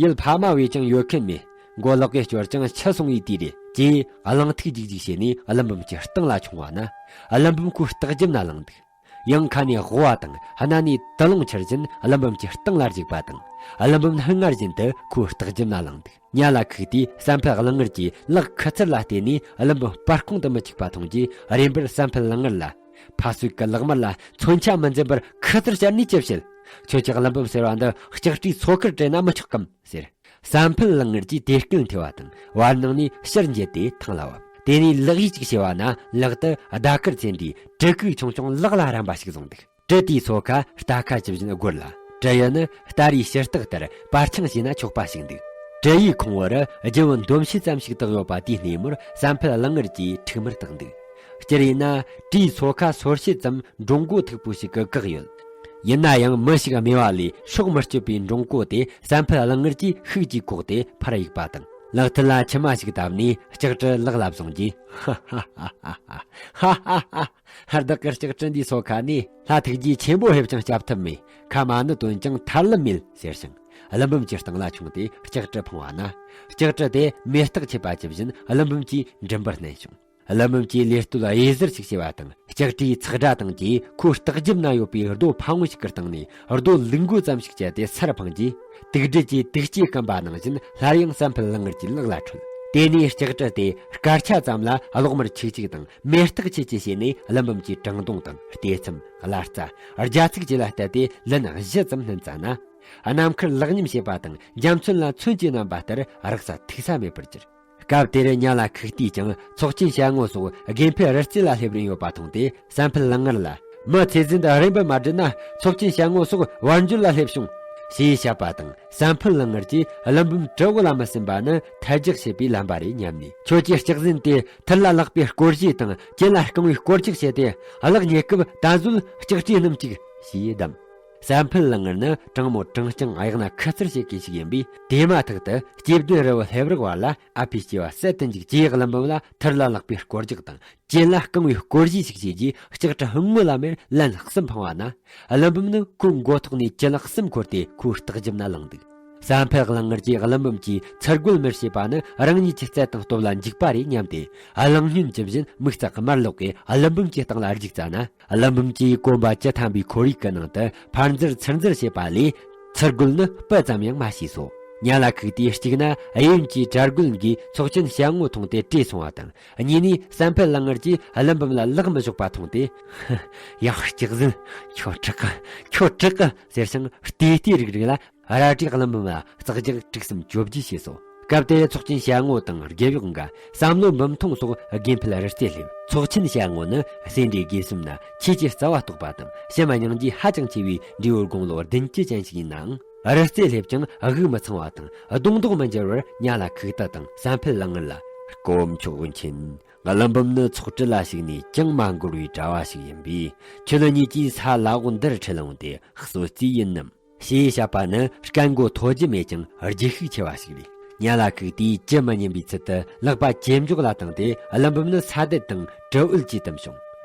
ཡུལ་ཕ་མ་བས་ཀྱང་ཡོད་མཁན་མེད། མགོ་ལོག་གི་སྐྱོར་ཀྱང་ཆུ་སོང་བའི་དུས་རེད། ཅེས་གླང་ཐིག་རྒྱུག་རྒྱུག་བྱས་ནས་ཀླུ་འབུམ་གྱི་སྟེང་ལ་མཆོང་བ་ན། ཀླུ་འབུམ་ཁོའི་ལྟག་རྒྱབ་ན་ལངས་འདུག་ཡང་ཁ་ནས་དབུ་བ་དང་སྣ་ནས་དུ་ལོང་འཕྱུར་བཞིན་ཀླུ་འབུམ་གྱི་སྟེང་ལ་རྒྱུག་པ་དང་། ཀླུ་འབུམ་ནི་སྔར་བཞིན་དུ་ཁོའི་ལྟག་རྒྱབ་ན་ལངས་འདུག་ཉ་ལ་ཁུག་དུས་བསམ་འཕེལ་གླང་ངར་གྱིས་ལག་ཁུ་ཚུར་ལ་བལྟས་ནས་ཀླུ་འབུམ་སྤར་ཁུང་དུ་མི་བཅུག་པ་མཐོང་རྗེས་རེམ་པར་བསམ་འཕེལ་གླང་ངར་ལ། ཕ་སོད་ཀྱི་ལག་དམར་ལ་མཚོན་ཆ་མི་འཛིན་པར་ཁུ་ཚུར་བཅར་ནས་ཅི་བྱེད། ཁྱོད་ཀྱི་ཀླུ་འབུམ་ཟེར་བ་འདི་ལྕགས་སྤྲེའུའི་ཚོ་ཁར་སྤྲད་ན་མི་ཆོག་གམ་ཟེར། བསམ་འཕེལ་གླང་ངར་གྱིས་དེ་སྐད་ཐོས་པ་དང་བར་སྣང་ནས་ཕྱིར་འགྱེལ་ཏེ་ཐང་ལ་བབས། དེ་ནས་ལག་གཡས་གཅིག་བྱས་པ་ན་ལག་ཏུ་ཟླ་དཀར་ཚེ་འདིའི་གྲི་གུག་ཆུང་ཆུང་ལག་ལ་རན་པ་ཞིག་བཟུང་འདུག་གྲི་དེའི་སོ་ཁ་རྟ་ཁ་ཇི་བཞིན་སྒོར་ལ། གྲི་ཡུ་ནི་སྟ་རེའི་ཕྱི་རྟགས་ལྟར་པར་འཕྱང་བྱས་ན་ཆོག་པ་ཞིག་འདུག་གྲི་ཡུའི་ཁོང་བུ་རུ་རྒྱུ་བོ་འདོམ་ཕྱེད་ཙམ་ཞིག་བཏགས་ཡོད་པ་དེའི་སྣེ་མོར་བསམ་འཕེལ་གླང་ངར་གྱིས་ཁྲིག་མར་བཏགས་འདུག་སྤྱིར་ཡིན་ན་གྲིའི་སོ་ཁ་སོར་ཕྱེད་ཙམ་འགྲོ་མགོ་མཐུག་པོ་ཞིག་གིས་བཀག་ཡོད། ཡིན་ན་ཡང་མི་ཞིག་རྨས་པ་ལས་སྲོག་མི་གཅོད་པའི་འགྲོ་མགོ་དེ་བསམ་འཕེལ་གླང་ངར་གྱིས་ཤུགས་ཀྱིས་བཀོག་སྟེ་ཕར་གཡུགས་པ་དང་། ལག་མཐིལ་ལ་མཆི་མ་ཞིག་བཏབ་ནས་ལྕགས་གྲི་ལག་ལ་བཟུང་རྗེས། ཧ་ཧ་ཧ་ཧ། ཧ་ཧ་ཧ། བདག་གི་ལྕགས་གྲི་འདིའི་སོ་ཁ་ནས་ལྷ་ཐུགས་རྗེ་ཆེན་པོ་ཕེབས་ཀྱང་བསྐྱབ་ཐབས་མེད། ཁ་མ་ཎི་བཏོན་ཀྱང་ཐར་ལམ་མེད་ཟེར་ཞིང་ཀླུ་འབུམ་གྱི་སྟེང་ལ་མཆོངས་ཏེ་ལྕགས་གྲི་འཕངས་པ་ན། ལྕགས་གྲི་དེ་མེ་སྟག་མཆེད་པ་ཇི་བཞིན་ཀླུ་འབུམ་གྱི་མགྲིན་པར་མནན་བྱུང་། ཀླུ་འབུམ་གྱིས་ལས་བསྟོད་དབྱེ་ཟུར་ཞིག་བྱས་པ་དང་། ལྕགས་ཁྲིའི་ཚག་སྒྲ་དང་བཅས་ཁོའི་ལྟག་རྒྱབ་ན་ཡོད་པའི་རྡོ་ཕ་བོང་ཞིག་གི་སྟེང་ནས་རྡོ་ལུག་མགོ་ཙམ་ཞིག་བཅད་དེ་སར་འཕངས་རྗེས། དུག་སྦྲུལ་གྱི་དུག་ལྕེ་སྐམ་པ་ནང་བཞིན་སླར་ཡང་བསམ་འཕེལ་གླང་ངར་གྱི་ལག་ལ་འཕྲོད། དེ་ནས་ལྕགས་ཁྲི་དེ་སྐར་ཆ་ཙམ་ལ་གློག་དམར་ཆིག་ཆིག་དང་། མེ་སྟག་ཆེ་ཆེ་བྱས་ནས་ཀླུ་འབུམ་གྱི་བྲང་གདུང་དང་། ལྟེ་ཚམ། བླ་རྩ། རྒྱ་ཚིགས་བཅས་ལ་བལྟས་ཏེ་ལན་བཞི་ཙམ་བསྣུན་བཙལ་ན། ནམ་མཁར་ལག་མཉམ་བྱེད་པ་དང་། འཇའ་ཚོན་ལ་ཚོན་གྱིས་བསྣམས་པ་ལྟར་རེག་ས་ཐུག་ས་མེད་པར་གྱུར། སྐབས་དེར་ཉ་ལ་ཁུག་རྟས་ཀྱང་ཚོགས་ཆེན་ཞལ་ངོ་སོགས་དགེ་འཕེལ་རི་རྩེ་ལ་སླེབས་རན་ཡོད་པ་མཐོང་སྟེ། བསམ་འཕེལ་གླང་ངར་ལ། མི་ཚེ་བརྟན་དུ་རེ་འབུད་མ་བསྒྲུབས་ན། ཚོགས་ཆེན་ཞལ་ངོ་སོགས་བར་འཇོར་ལ་སླེབས་བྱུང་། ཞེས་བཤད་པ་དང་། བསམ་འཕེལ་གླང་ངར་གྱིས་ཀླུ་འབུམ་གྲི་འོག་ལ་མི་སིམ་པ་ནི་ཐལ་རྒྱག་བྱེད་པའི་ལམ་པ་རེད་སྙམ་ནས། ཁྱོད་ཀྱི་ལྕགས་ཟན་དེ་ཐུར་ལ་ལག་པའི་སྐོར་གཞས་དང་། གྱེན་ལ་རྐང་བའི་སྐོར་རྒྱག་བྱས་ཏེ། གླགས་རྙེད་སྐབས་ད་གཟོད་ལྕགས་ཁྲིའི་སྣུམ་གཅིག་ཞེས་གདམས། བསམ་འཕེལ་གླང་ངར་ནི་དྲང་མོ་དྲང་རྐྱང་། གཡག་ན་ཁུ་ཚུར་བྱེད་མཁན་ཞིག་ཡིན་པས། དེ་མ་ཐག་ཏུ་སྐྱེ་བདུན་རི་བོ་ལྷེབ་རག་བར་ལ་ཨ་ཕའི་སྐྱེ་བ་སད་དུ་འཇུག་ཅེས་ཀླུ་འབུམ་ལ་ཐུར་ལ་ལག་པའི་སྐོར་རྒྱག་དང་། གྱེན་ལ་རྐང་བའི་སྐོར་གཞས་ཤིག་བྱས་རྗེས། ལྕགས་ཁྲི་སྔོན་ལ་མེར་ལན་གསུམ་འཕངས་པ་ན། ཀླུ་འབུམ་ནི་ཁོའི་མགོ་ཐོག་ནས་ཅི་ལག་གསུམ་འཁོར་ཏེ་ཁོའི་ལྟག་རྒྱབ་ན་ལངས་འདུག་བསམ་འཕེལ་གླང་ངར་གྱིས་ཀླུ་འབུམ་གྱིས་ཚུར་རྒོལ་མི་བྱེད་པ་ནི་རང་ཉིད་ཀྱི་རྩལ་དང་སྟོབས་ལ་འཇིགས་པ་རེད་སྙམ་སྟེ། གླང་སྨྱོན་ཇི་བཞིན་མིག་རྩ་དམར་ལོག་གིས་ཀླུ་འབུམ་གྱི་སྟེང་ལ་རྒྱུག་བཙལ་ན། ཀླུ་འབུམ་གྱིས་གོམ་པ་བཅུ་ཐམ་པའི་ཁོར་ཡུག་གི་ནང་དུ་ཕར་འཛུལ་ཚུར་འཛུལ་བྱེད་པ་ལས། ཚུར་རྒོལ་ནི་སྤུ་ཙམ་ཡང་མ་བྱས་སོ། ཉ་ལ་ཁུག་དེས་གཅིག་ན་གཡས་གཡོན་གྱི་གྲལ་རྒོལ་འགས་ཚོགས་ཆེན་ཞལ་ངོ་མཐོང་སྟེ་བྲོས་སོང་བ་དང་། གཉིས་ནས་བསམ་འཕེལ་གླང་ངར་གྱིས་ཀླུ་འབུམ་ལ་ལག་མི་ཞོག་པ་མཐོང་སྟེ། ཡ། ལྕགས་ཟན། ཁྱོད་དྲག་གི། ཁྱོད་དྲག་གི་ཟེར་ཞིང་ལྟེ་ལྟེ་རིག་རིག་ལ། རལ་གྲིས་ཀླུ་འབུམ་ལ་ལྕགས་རྒྱག་དྲུག་གསུམ་བཅོ་བརྒྱད་བྱས་སོ། སྐབས་དེར་ཚོགས་ཆེན་ཞལ་ངོ་དང་། རྒེད་གཡོག་འགའ། བསམ་བློ་འབུམ་ཐོང་སོགས་དགེ་འཕེལ་རི་རྩེར་སླེབས། ཚོགས་ཆེན་ཞལ་ངོ་ནི་སེ་འབྲས་དགེ་གསུམ་ན་ཆོས་ཀྱི་རྩ་བ་རྟོགས་པ་དང་། བྱམས་སྙིང་རྗེ་ཧ་ཅང་ཆེ་བའི་འབྲས་བུ་དགུང་ལོ་བདུན་ཅུ་ཅན་ཞིག་ཡིན་ནའང་། རི་རྩེར་སླེབས་ཀྱང་དབུགས་མི་ཚང་བ་དང་། གདོང་མདོག་མི་འགྱུར་བར། ཉ་ལ་ཁུག་ཏི་དང་བསམ་འཕེལ་གླང་ངར་ལ། སྐུ་མཆོག་མཁྱེན། ཀླུ་འབུམ་ནི་ཚོགས་གྲལ་ལ་ཞུགས་ནས་ཅང་མ་འགོར་བའི་གྲྭ་བ་ཞིག་ཡིན་པས། ཁྱོད་གཉིས་ཀྱིས་ས་བླ་འོག་འདིར་ཁྲིད་འོང་སྟེ་གསོལ་རྩིས་ཡིན་ནམ། ཞེས་བཤད་པ་ནི་སྐད་མགོ་མཐོ་རྒྱུ་མེད་ཀྱང་རྒྱུ་ཤུགས་ཆེ་བ་ཞིག་རེད། ཉ་ལ་ཁུག་དེས་ཅི་མི་སྙམ་པའི་ཚུལ་དུ་ལག་པ་ཇེ་མགྱོགས་ལ་བཏང་སྟེ། ཀླུ་འབུམ་ནི་ས་དེད་དང་གྲི་འུལ་གྱིས་བཏུམས་བྱུང་།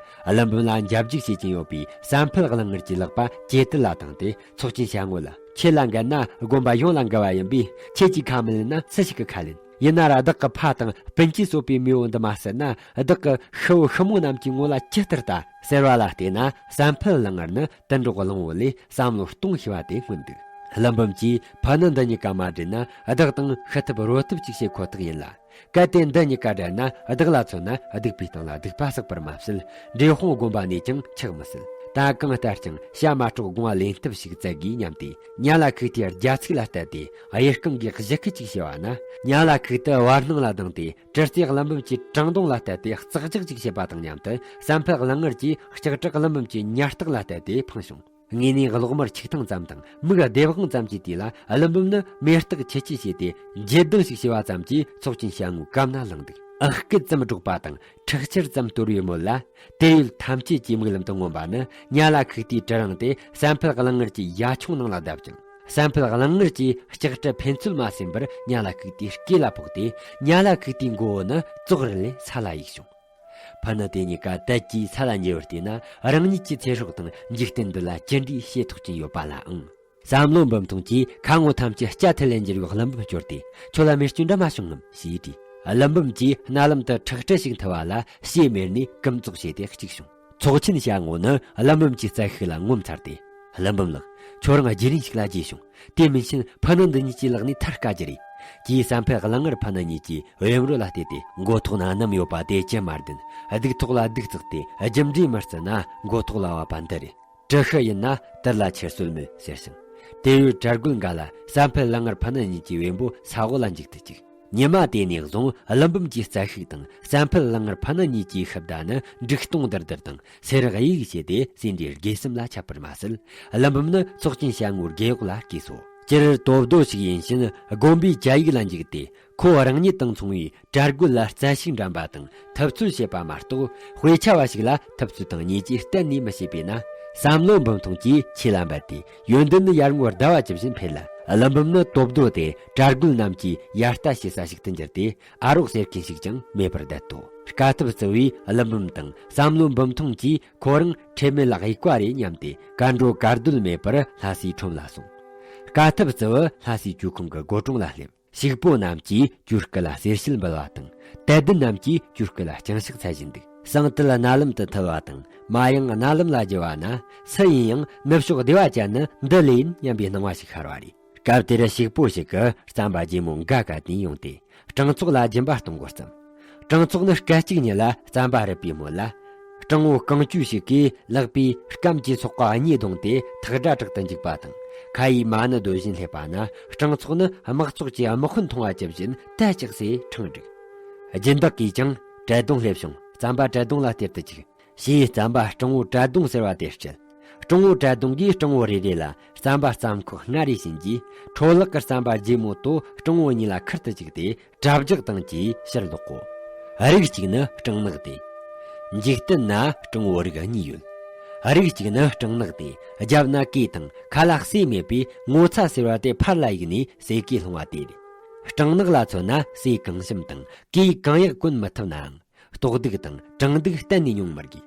ཀླུ་འབུམ་ལ་འཇབ་རྒྱུག་བྱེད་ཀྱིན་ཡོད་པའི་བསམ་འཕེལ་གླང་ངར་གྱི་ལག་པ་ཇེ་དལ་ལ་བཏང་སྟེ། ཚོགས་ཆེན་ཞལ་ངོ་ལ། ཁྱེད་ལ་འགལ་ན་དགོན་པ་ཡོངས་ལ་འགལ་བ་ཡིན་པས། ཁྱེད་ཀྱིས་ཁས་མི་ལེན་ན་སུ་ཞིག་གིས་ཁས་ལེན། ཡིན་ན་ར་བདག་གི་ཕ་དང་སྤུན་མཆེད་གསོད་པའི་མེས་པོ་འདི་མ་བསད་ན། བདག་གི་ཤི་བོ་ཤི་མོ་རྣམས་ཀྱི་ངོ་ལ་ཇི་ལྟར་ལྟ། ཟེར་བ་ལ་བལྟས་ན། བསམ་འཕེལ་གླང་ངར་ནི་དུད་འགྲོ་གླང་བོ་ལས་བསམ་བློ་གཏོང་ཤེས་པ་དེ་མངོན་འདུག་ཀླུ་འབུམ་གྱིས་ཕུ་ནུ་འདི་གཉིས་ཀ་མ་བསྒྲིལ་ན། བདག་དང་ཤི་ཐབས་རོ་ཐབས་ཅིག་བྱེད་ཁོ་ཐག་ཡིན་ལ། གལ་ཏེ་འདི་གཉིས་ཀ་བསྒྲལ་ན། བདག་ལ་མཚོན་ན་སྡིག་པའི་སྟེང་ལ་སྡིག་པ་བསགས་པར་མ་ཟད། འབྲས་སྤུངས་དགོན་པ་ནས་ཀྱང་ཆགས་མི་སྲིད། ད་གང་ལྟར་ཀྱང་བྱ་མ་སྒྲོག་དགོངས་པ་ལེན་ཐབས་ཤིག་བཙལ་དགོས་སྙམ་སྟེ། ཉ་ལ་ཁུག་དེའི་རྒྱ་ཚིག་ལ་བལྟས་ཏེ། གཡས་རྐང་གིས་གཞུ་ཁུ་ཅིག་བྱས་པ་ན། ཉ་ལ་ཁུག་དེ་བར་སྣང་ལ་ལྡང་སྟེ། གྲི་རྩེས་ཀླུ་འབུམ་གྱི་བྲང་གདུང་ལ་བལྟས་ཏེ་ལྕགས་རྒྱག་ཅིག་བྱེད་པ་དང་མཉམ་དུ། བསམ་འཕེལ་གླང་ངར་གྱིས་ལྕགས་གྲི་ཀླུ་འབུམ་གྱི་ཉ་སྟག་ལ་གཏད་དེ་འཕངས་བྱུང་། ངས་ནས་གློག་དམར་ཆིག་ཐང་ཙམ་དང་མིག་སྡེབ་དབང་ཙམ་གྱི་དུས་ལ། ཀླུ་འབུམ་ནི་མེ་སྟག་ཆེ་ཆེ་བྱས་ཏེ་འཇེ་ལྡང་ཞིག་བྱས་པ་ཙམ་གྱིས་ཚོགས་ཆེན་ཞལ་ངོའི་གམ་ན་ལངས་འདུག་ཨ། སྐད་ཙམ་སྒྲོག་པ་དང་ཁྲག་ཆར་ཙམ་གཏོར་བའི་མོད་ལ། དེར་ཡོད་ཐམས་ཅད་ཀྱི་མིག་ལམ་དུ་མངོན་པ་ནི། ཉ་ལ་ཁུག་དེའི་གྲི་རིང་དེ་བསམ་འཕེལ་གླང་ངར་གྱི་ཡ་ཆུང་ནང་ལ་བརྡབས་ཀྱང་། བསམ་འཕེལ་གླང་ངར་གྱིས་ལྕགས་གྲི་འཕེན་ཚུལ་མ་སེམས་པར་ཉ་ལ་ཁུག་དེའི་སྐེ་ལ་ཕོག་སྟེ། ཉ་ལ་ཁུག་དེའི་མགོ་བོ་ནི་ཙོག་རི་ལས་ས་ལ་གཡུགས་བྱུང་། ཕུ་ནུ་དེ་གཉིས་ཀ་དལ་གྱིས་ས་ལ་འགྱེལ་བར་བལྟས་ན། རང་ཉིད་ཀྱི་ཚེ་སྲོག་དང་འཇིག་རྟེན་འདི་ལ་ཅི་འདྲའི་བྱེད་ཐོགས་ཀྱིན་ཡོད་པ་ལའང་། བསམ་བློ་འབུམ་ཐོང་གིས་ཁ་ངོ་ཐམས་ཅད་སྐྱ་ཐལ་ལེ་འགྱུར་བའི་ཀླུ་འབུམ་བསྐྱོར་ཏེ། ཁྱོད་ལ་རྨས་སྐྱོན་འདྲ་མ་བྱུང་ངམ་ཞེས་དྲིས། ཀླུ་འབུམ་གྱིས་རྣ་ལམ་དུ་ཁྲག་དྲི་ཞིག་འཐུལ་བ་ལ། ཞེ་མེར་ནས་ཀུམ་ཙོག་བྱས་ཏེ་གཅིག་བྱུང་། ཚོགས་ཆེན་ཞལ་ངོ་ནི་ཀླུ་འབུམ་གྱི་རྩལ་ཤུགས་ལ་ངོ་མཚར་ཏེ། ཀླུ་འབུམ་ལགས། ཁྱོད་རང་རྒྱུན་རིང་ཞིག་ལ་རྗེས་བྱུང་། དེ་མིན་ཕྱིན་ཕུ་ནུ་འདི་གཉིས་ཀྱི་ལག་ནས་ཐར་དཀའ་རྒྱུ་རེད། ཅེས་བསམ་འཕེལ་གླང་ངར་ཕུ་ནུ་གཉིས་ཀྱི་གཡོན་རོ་ལ་བལྟས་ཏེ། མགོ་ཐོག་ན་སྣུམ་ཡོད་པ་དེ་ཅི་མ་བདེན། སྡུག་ཐོག་ལ་སྡུག་བརྩེགས་ཏེ། རྒྱུ་འབྲས་མི་བརྩི་ན་མགོ་ཐོག་ལ་བབས་པ་འདི་རེད། གྲི་ཤུ་ཡིན་ན་དར་ལ་ཁྱེར་སྲོལ་མེད་ཟེར་ཞིང་། དེ་ཡོད་གྲལ་རྒོལ་འགའ་ལ་བསམ་འཕེལ་གླང་ངར་ཕུ་ནུ་གཉིས་ཀྱི་བེམ་པོ་ས་འོག་ལ་འཇུག་ཏུ་བཅུག་ཉི་མ་དེ་ནས་བཟུང་ཀླུ་འབུམ་གྱི་རྩལ་ཤུགས་དང་བསམ་འཕེལ་གླང་ངར་ཕུ་ནུ་གཉིས་ཀྱི་ཤུབས་བརྡ་ནི་འབྲུག་སྟོང་ལྡིར་ལྡིར་དང་སེར་གཡུག་བྱས་ཏེ་སེ་འབྲས་དགེ་གསུམ་ལ་ཁྱབ་པར་མ་ཟད། ཀླུ་འབུམ་ནི་ཚོགས་ཆེན་ཞལ་ངོའི་རྒེད་འོག་ལ་བསྐོས་སོ། སྤྱིར་དོ་བརྡོ་ཞིག་ཡིན་ཕྱིན་དགོན་པའི་བཅའ་ཡིག་ལ་འཇུག་སྟེ། ཁོ་རང་ཉིད་དང་མཚུངས་པའི་གྲལ་རྒོལ་ལ་རྩལ་ཤུགས་འགྲན་པ་དང་འཐབ་རྩོད་བྱེད་པ་མ་གཏོགས། དཔེ་ཆ་བ་ཞིག་ལ་འཐབ་རྩོད་དང་བརྙས་བཅོས་གཏན་ནས་མི་བྱེད་པས་ན། བསམ་བློ་འབུམ་ཐོང་གིས་ཆོས་ལ་འབད་དེ། ཡོན་ཏན་ནི་ཡར་ངོའི་ཟླ་བ་ཇི་བཞིན་འཕེལ་ལ། ཀླུ་འབུམ་ནི་དོ་བརྡོ་དེ་གྲལ་རྒོལ་རྣམས་ཀྱིས་ཡར་ལྟ་བྱེད་ས་ཞིག་ཏུ་འགྱུར་ཏེ། ཨ་རོགས་ཟེར་མཁན་ཞིག་ཀྱང་མེད་པར་བསྡད་དོ། དཀའ་ཐུབ་བརྩི་བས་ཀླུ་འབུམ་དང་བསམ་བློ་འབུམ་ཐོང་གིས་ཁོ་རང་ཁྲེལ་མེད་ལ་གཡུག་པ་རེད་སྙམ་སྟེ། གར་འགྲོ་གར་སྡོད་མེད་པར་ལྷ་སའི་ཁྲོམ་ལ་སོང་། དཀའ་ཐུབ་བརྩི་བ་ལྷ་སའི་ཇོ་ཁང་གི་སྒོ་དྲུང་ལ་སླེབས། ཕྱུག་པོ་རྣམས་ཀྱིས་ཇོ་སྐུ་ལ་གསེར་ཕྱེ་འབུལ་བ་དང་། དད་ལྡན་རྣམས་ཀྱིས་ཇོ་སྐུ་ལ་ལྕང་ཤོག་འཚལ་བཞིན་འདུག། ཟངས་དུད་རྣ་ལམ་དུ་ཐིལ་བ་དང་། མ་ཡང་རྣ་ལམ་ལ་རྒྱུ་བ་ན། སུ་ཡིན་ཡང་ནུབ་ཕྱོགས་བདེ་བ་ཅན་ནི་འདི་ལས་ཡིན་སྙམ་པའི་སྣང་བ་ཞིག་ཤར་བ་རེད། སྐབས་དེར་ཕྱུག་པོ་ཞིག་གིས་རྩམ་པ་རྗེ་མོ་འགའ་བཀལ་ནས་ཡོང་སྟེ། སྤྲང་ཚོགས་ལ་སྦྱིན་པ་གཏོང་འགོ་བརྩམས། སྤྲང་ཚོགས་ནི་སྐད་ཅིག་ཉིད་ལ་རྩམ་པ་རུབ་པའི་སྨོན་ལ། སྤྲང་བོ་རྐང་བཅུ་ཞིག་གིས་ལག་པས་སྐམ་གྱི་ཚོགས་ཀ་གཉིས་བརྡུངས་ཏེ་ཐག་སྒྲ་གྲག་ཏུ་འཇུག་པ་དང་། ཁ་ཡིས་མ་ཎི་བརྡོལ་བཞིན་སླེབས་པ་ན། སྤྲང་ཚོགས་ནི་དམག་ཚོགས་ཀྱི་དམག་དཔོན་མཐོང་བ་ཇི་བཞིན་དད་ཅེས་སེ་ཁྲང་བསྒྲིགས། སྦྱིན་བདག་གིས་ཀྱང་བྲལ་གདོང་སླེབས་བྱུང་། རྩམ་པ་བྲལ་གདོང་ལ་སྟེར་དུ་བཅུག། ཞེས་རྩམ་པ་སྤྲང་བོ་བྲལ་གདོང་ཟེར་བ་དེར་སྤྲད། སྤྲང་བོ་བྲལ་གདོང་གིས་སྤྲང་བོ་རེ་རེ་ལ་རྩམ་པ་རྩམ་ཁོག་ལྔ་རེ་བྱིན་གྱིས། འཕྲོ་བརླག་གི་རྩམ་པ་རྗེ་མོ་དོ་སྤྲང་བོ་གཉིས་ལ་ཁུར་དུ་བཅུག་སྟེ། གྲྭ་རྒྱག་དང་བཅས་ཕྱིར་ལོག་གོ། རིགས་གཅིག་ནི་སྤྲང་ནག་སྟེ། འཇིག་རྟེན་ན་སྤྲང་བོ་རིགས་གཉིས་ཡོད། རིགས་གཅིག་ནི་སྤྲང་ནག་སྟེ། རྒྱབ་ན་གོས་དང་ཁ་ལ་གསོས་མེད་པས། ངོ་ཚ་ཟེར་བ་དེ་ཕར་ལ་གཡུགས་ནས་ཟས་གོས་སློང་བ་དེ་རེད། སྤྲང་ནག་ལ་མཚོན་ན་ཟས་གང་ཞིམ་དང་གོས་གང་ཡག་གོན་མི་ཐུབ་ནའང་། ལྟོགས་སྡུག་དང་གྲང་སྡུག་གཏན་ནས་མྱོང་མི་དགོས།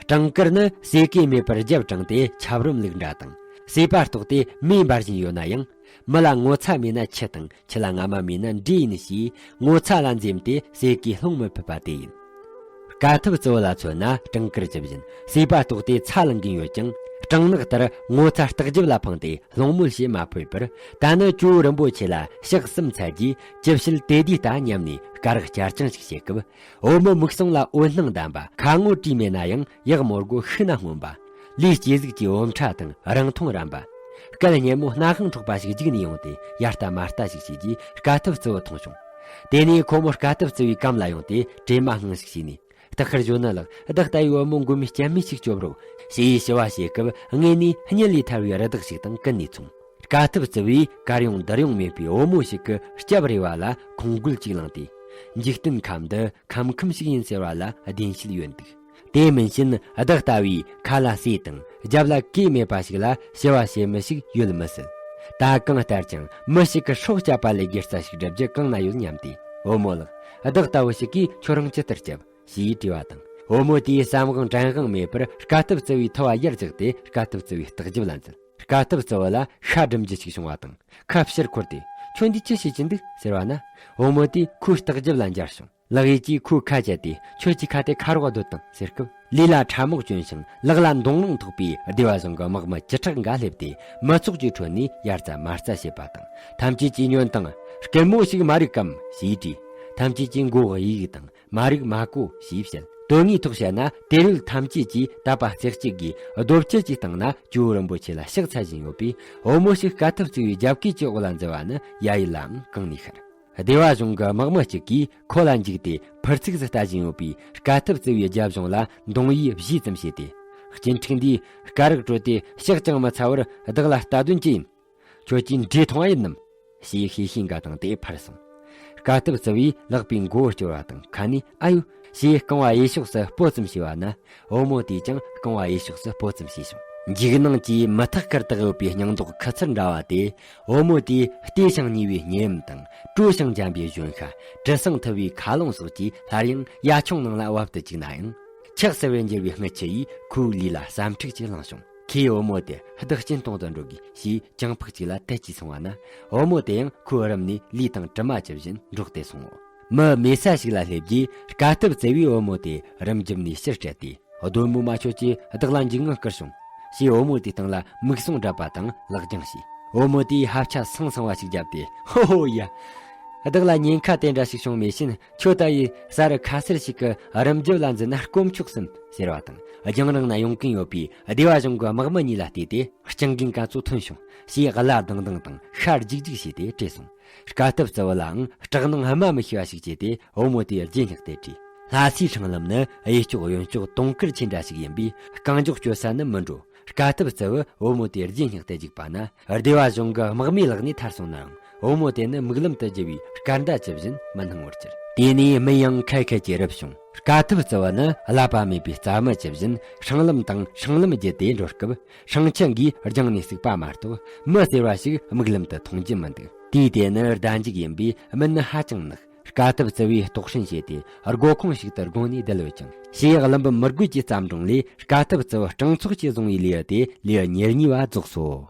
སྤྲང་དཀར་ནི་ཟས་གོས་མེད་པར་རྒྱབ་དྲངས་ཏེ་ཆབ་རོམ་ལུག་འདྲ་དང་། ཟས་པ་ལྟོགས་ཏེ་མེ་འབར་བཞིན་ཡོད་ན་ཡང་། མི་ལ་ངོ་ཚ་མེད་ན་ཆུ་དང་། ཆུ་ལ་རྔ་མ་མེད་ན་འབྲས་ཡིན་ཞེས། ངོ་ཚ་ལ་འཛེམས་ཏེ་ཟས་གོས་སློང་མི་ཕོད་པ་དེ་ཡིན། དཀའ་ཐུབ་གཙོ་བོ་ལ་མཚོན་ན། སྤྲང་དཀར་ཇི་བཞིན་ཟས་པ་ལྟོགས་ཏེ་ཚ་ལངས་ཀྱིན་ཡོད་ཀྱང་། སྤྲང་ནག་ལྟར་ངོ་ཚ་ལྟག་རྒྱབ་ལ་འཕངས་ཏེ་སློང་མོལ་བྱེད་མ་ཕོད་པར། ད་ནི་ཇོ་བོ་རིན་པོ་ཆེ་ལ་ཕྱག་གསུམ་འཚལ་རྗེས། ཅི་བྱེད་དེ་དུས་ལྟ་སྙམ་ནས་སྐ་རགས་བསྐྱར་སྦྱང་ཞིག་བྱེད་སྐབས། བུ་མོ་མིག་ཟུང་ལ་འོད་སྣང་ལྡན་པ། ཁ་ངོ་དྲིས་མེད་ན་ཡང་ཡག་མོ་སྒོ་ཤུགས་ན་སྔོན་པ། ལུས་སྐྱེ་གཟུགས་ཀྱི་འོམ་ཁྲ་དང་རིང་ཐུང་རན་པ། སྐད་སྙན་མོ་སྣ་ཁང་འཕྲོག་པ་ཞིག་རྒྱུགས་ནས་ཡོང་སྟེ། ཡ་ལྟ་མ་ལྟ་ཞིག་བྱས་རྗེས་དཀའ་ཐུབ་གཙོ་བོ་མཐོང་བྱུང་། དེ་ནས་ཁོ་མོ་དཀའ་ཐུབ་གཙོ་བོའི་གམ་ལ་ཡོང་སྟེ་དྲེད་མ་སྔངས་ཤིག་བྱས་ནས། སྟག་ཤར་ཇོ་ནི་ལགས། བདག་ལྟ་བུའི་བུ་མོ་མགོན་མེད་སྤྱན་མེད་ཞིག་སྐྱོབ་རོགས། ཞེས་ཞུ་བ་བྱེད་སྐབས། དངོས་ནས་སྙིང་ལས་ཐར་བའི་རི་དྭགས་ཤིག་དང་ཀུན་ནས་མཚུངས། དཀའ་ཐུབ་གཙོ་བོས་གར་ཡོང་འདིར་ཡོང་མེད་པའི་བུ་མོ་ཞིག་གི་སྐྱབས་རེ་བ་ལ་ཁོང་རྒོལ་ཅིག་བསླངས་ཏེ། འཇིག་རྟེན་ཁམས་འདི་ཁམ་ཁུམ་ཞིག་ཡིན་ཟེར་བ་ལ་བདེན་ཤུལ་ཡོད་འདུག། དེ་མིན་ཕྱིན་བདག་ལྟ་བུའི་ཁ་ལ་ཟས་དང་རྒྱབ་ལ་གོས་མེད་པ་ཞིག་ལ་ཞུ་བ་བྱེད་མི་ཞིག་ཡོད་མི་སྲིད། ད་གང་ལྟར་ཀྱང་མི་ཞིག་གི་སྲོག་བསྐྱབས་པ་ལས་དགེ་རྩ་ཞིག་བསྒྲུབ་རྒྱུ་གང་ན་ཡོད་སྙམ་སྟེ། བུ་མོ་ལགས། བདག་ལྟ་བུ་ཞིག་གིས་ཁྱོད་རང་ཇི་ལྟར་སྐྱབས། ཞེས་དྲིས་པ་དང་། བུ་མོ་དེས་བསམ་དབང་དྲན་དབང་མེད་པར་དཀའ་ཐུབ་གཙོ་བོའི་ཐུ་བ་ཡར་བརྒྱགས་ཏེ། དཀའ་ཐུབ་གཙོ་བོའི་ལྟག་རྒྱབ་ལ་འཛུལ། དཀའ་ཐུབ་གཙོ་བོ་ལ་ཤ་སྒྲིམ་རྒྱུ་ཞིག་བྱུང་བ་དང་། ཁ་ཕྱིར་འཁོར་ཏེ། ཁྱོད་འདིས་ཅི་བྱེད་ཀྱིན་འདུག་ཟེར་བ་ན། བུ་མོ་དེས་ཁོའི་ལྟག་རྒྱབ་ལ་འབྱར་བྱུང་། ལག་ཡིས་ཀྱིས་ཁོའི་ཁ་བཅད་དེ། ཁྱོད་ཀྱི་ཁ་དེ་ཁ་རོག་སྡོད་དང་ཟེར་སྐབས། ལུས་ལ་ཁྲབ་རྨོག་གྱོན་ཞིང་ལག་ལ་མདུང་ལོང་ཐོགས་པའི་སྡེ་བ་གཞུང་གི་དམག་མི་བཅུ་ཕྲག་འགའ་སླེབས་ཏེ། མི་ཚོགས་ཀྱི་ཁྲོད་ནས་ཡ་རྩ་མ་རྩ་བྱེད་པ་དང་། ཐམས་ཅད་ཀྱིས་ཉོན་དང་། སྐྱེད་མོ་ཞིག་མ་རིག་གམ་ཞེས་དྲིས། ཐམས་ཅད་ཀྱིས་མགོ་གཡུག་དང་། མ་རིག་མ་གོ་ཞེས་བཤད། དོན་དངོས་ཐོག་བཤད་ན། དེ་རིང་ཐམས་ཅད་ཀྱིས་དད་པ་རྩེ་གཅིག་གིས་རྡོ་བཅུད་ཀྱི་སྟེང་ན་ཇོ་བོ་རིན་པོ་ཆེ་ལ་ཕྱག་འཚལ་བཞིན་ཡོད་པས། བུ་མོ་ཞིག་དཀའ་ཐུབ་གཙོ་བོའི་རྒྱབ་སྐེད་ཀྱི་འོག་ལ་འཛུལ་བ་ནི་ཡ་ཡིད་ལའང་གང་ནས་ཤར། སྡེ་བ་གཞུང་གི་དམག་མི་གཅིག་གིས་ཁོ་ལ་འཇིགས་ཏེ་ཕར་ཚིགས་སུ་ལྟ་བཞིན་ཡོད་པས། དཀའ་ཐུབ་གཙོ་བོའི་རྒྱབ་གཞུང་ལ་མདུང་ཡིས་བཞེས་ཙམ་བྱས་ཏེ། སྐྱིན་ཕྲུག་འདིས་སྐ་རགས་བཀྲོལ་ཏེ་ཕྱག་ཀྱང་མི་འཚལ་བར། བདག་ལ་ལྟ་དོན་ཅི་ཡིན། ཁྱོད་ཀྱིས་འདྲེ་མཐོང་བ་ཡིན་ནམ། ཞེས་ཤེས་ཤེས་འགའ་དང་དེ་ཕར་སོང་། དཀའ་ཐུབ་གཙོ་བོས་ལག་པས་མགོ་བོ་སྐྱོར་བ་དང་། ཁ་ནས་ཨ་ཡོ། ཞེས་རྐང་བ་གཡས་ཕྱོགས་སུ་སྤོ་ཙམ་བྱས་པ་ན། བུ་མོ་དེས་ཀྱང་རྐང་བ་གཡས་ཕྱོགས་སུ་སྤོ་ཙམ་བྱས་བྱུང་། འཇིགས་སྣང་གིས་མུ་ཐག་ཁུར་བཏགས་ཡོད་པའི་སྙིང་མདོག་ཁུ་ཚུར་འདྲ་བ་དེ། བུ་མོ་དེས་བལྟས་ཤིང་ཉེས་པའི་ཉེས་ཨམ་དང་། དྲོ་ཞིང་འཇམ་པའི་གཞོན་ཤ། དྲི་བསང་འཐུལ་བའི་ཁ་རླངས་སོགས་ཀྱིས་སླར་ཡང་ཡ་ཆུང་ནང་ལ་བབ་ཏུ་བཅུག་ན་ཡང་། ཆགས་སུ་བས་འགྱུར་བའི་རྔུལ་ཆུ་ཡིས་ཁོའི་ལུས་ལ་ཟ་འཕྲུག་ཅིག་བསླངས་བྱུང་། ཁོས་བུ་མོ་དེ་བདག་གཅིན་གཏོང་དུ་འགྲོ་དགོས་ཞེས་ཅང་ཕག་ཅིག་ལ་དལ་གྱིས་སོང་བ་ན། བུ་མོ་དེ་ཡང་ཁོའི་རུམ་ནས་ལུས་དང་གྲིབ་མ་ཇི་བཞིན་འགྲོགས་ཏེ་སོང་ངོ་། མི་མེད་ས་ཞིག་ལ་སླེབས་རྗེས། དཀའ་ཐུབ་གཙོ་བོས་བུ་མོ་དེ་རུམ་རྒྱབ་ནས་ཕྱིར་སྤྲད་དེ། གདོད་མའི་མ་ཁྱོད་ཀྱིས་བདག་ལ་འཇིགས་དངངས་བསྐུལ་བྱུང་། ཞེས་བུ་མོ་དེའི་སྟེང་ལ་མིག་ཟུང་བགྲད་པ་དང་ལག་བརྐྱངས་བྱས། བུ་མོ་དེས་ཧབ་ཆ་སང་སང་བ་ཞིག་བརྒྱབ་སྟེ། ཧོ་ཧོ་ཡ། བདག་ལ་ཉེན་ཁ་དེ་འདྲ་ཞིག་བྱུང་མེད་ཕྱིན། ཁྱོད་ལྟ་བུའི་ས་རུ་ཁ་གསེར་ཞིག་གི་རུམ་རྒྱབ་ལ་འཛུལ་ན་དཀོན་མཆོག་གསུམ་ཟེར་བ་དང་། རྒྱང་རིང་ན་ཡོང་གིན་ཡོད་པའི་སྡེ་བ་གཞུང་གི་དམག་མི་གཉིས་ལ་བལྟས་ཏེ། སྤྱང་རྒན་ག་ཚོད་ཐོན་བྱུང་ཞེས་གླ་དང་དང་དང་ཤ་རྒྱུག་རྒྱུག་བྱས་ཏེ་དྲིས་སོང་། དཀའ་ཐུབ་གཙོ་བོ་ལའང་སྐྲག་སྣང་སྨྲ་མི་ཤེས་པ་ཞིག་སྐྱེས་ཏེ། བུ་མོ་དེའི་རྗེས་བསྙེགས་ཏེ་དྲིས། ལྷ་སའི་སྲང་ལམ་ནི་གཡས་ཕྱོགས་གཡོན་ཕྱོགས་དུང་དཀར་ཆེན་འདྲ་ཞིག་ཡིན་པས། རྐང་མགྱོགས་སྐྱོད་ས་ནི་མི་འགྲོ། དཀའ་ཐུབ་གཙོ་བོས་བུ་མོ་དེའི་རྗེས་བསྙེགས་ཏེ་བཅུག་པ་ན། སྡེ་བ་གཞུང་གི་དམག་མིའི་ལག་ནས་ཐར་སོང་ནའང་། བུ་མོ་དེ་ནི་མིག་ལམ་དུ་རྒྱུ་བའི་སྐར་མདའ་ཇི་བཞིན་མི་སྣང་བར་གྱུར། དེ་ནས་མི་ཡང་ཁད་ཁད་ཀྱིས་རུབ་བྱུང་། དཀའ་ཐུབ་གཙོ་བོ་ནི་བསླབ་པ་མེད་པའི་རྩ་མི་ཇི་བཞིན་སྲང་ལམ་དང་སྲང་ལམ་བརྒྱུད་དེ་འགྲོ་སྐབས། སྲང་ཆེན་གྱིས་རྒྱང་ནས་བརྩིགས་པ་མ་གཏོགས། མི་ཟེར་བ་ཞིག་མིག་ལམ་དུ་མཐོང་རྒྱུ་མི་འདུག། དུས་དེ་ནི་ཟླ་མཇུག་ཡིན་པས། མི་ནི་ཧ་ཅང་ནག། དཀའ་ཐུབ་གཙོ་བོས་དོགས་ཟོན་བྱས་ཏེ། སྒོ་ཁུང་ཞིག་ཏུ་དགོངས་ནས་བསྡད་ཡོད་ཅིང་། ཞེས་ཀླུ་འབུམ་མི་རྒོད་ཀྱི་བརྩམས་སྒྲུང་ལས། དཀའ་ཐུབ་གཙོ་བོ་སྤྲང་ཚོགས་ཀྱིས་བཟུང་བའི་ལེའུ་སྟེ། ལེའུ་ཉེར་གཉིས་པ་རྫོགས་སོ།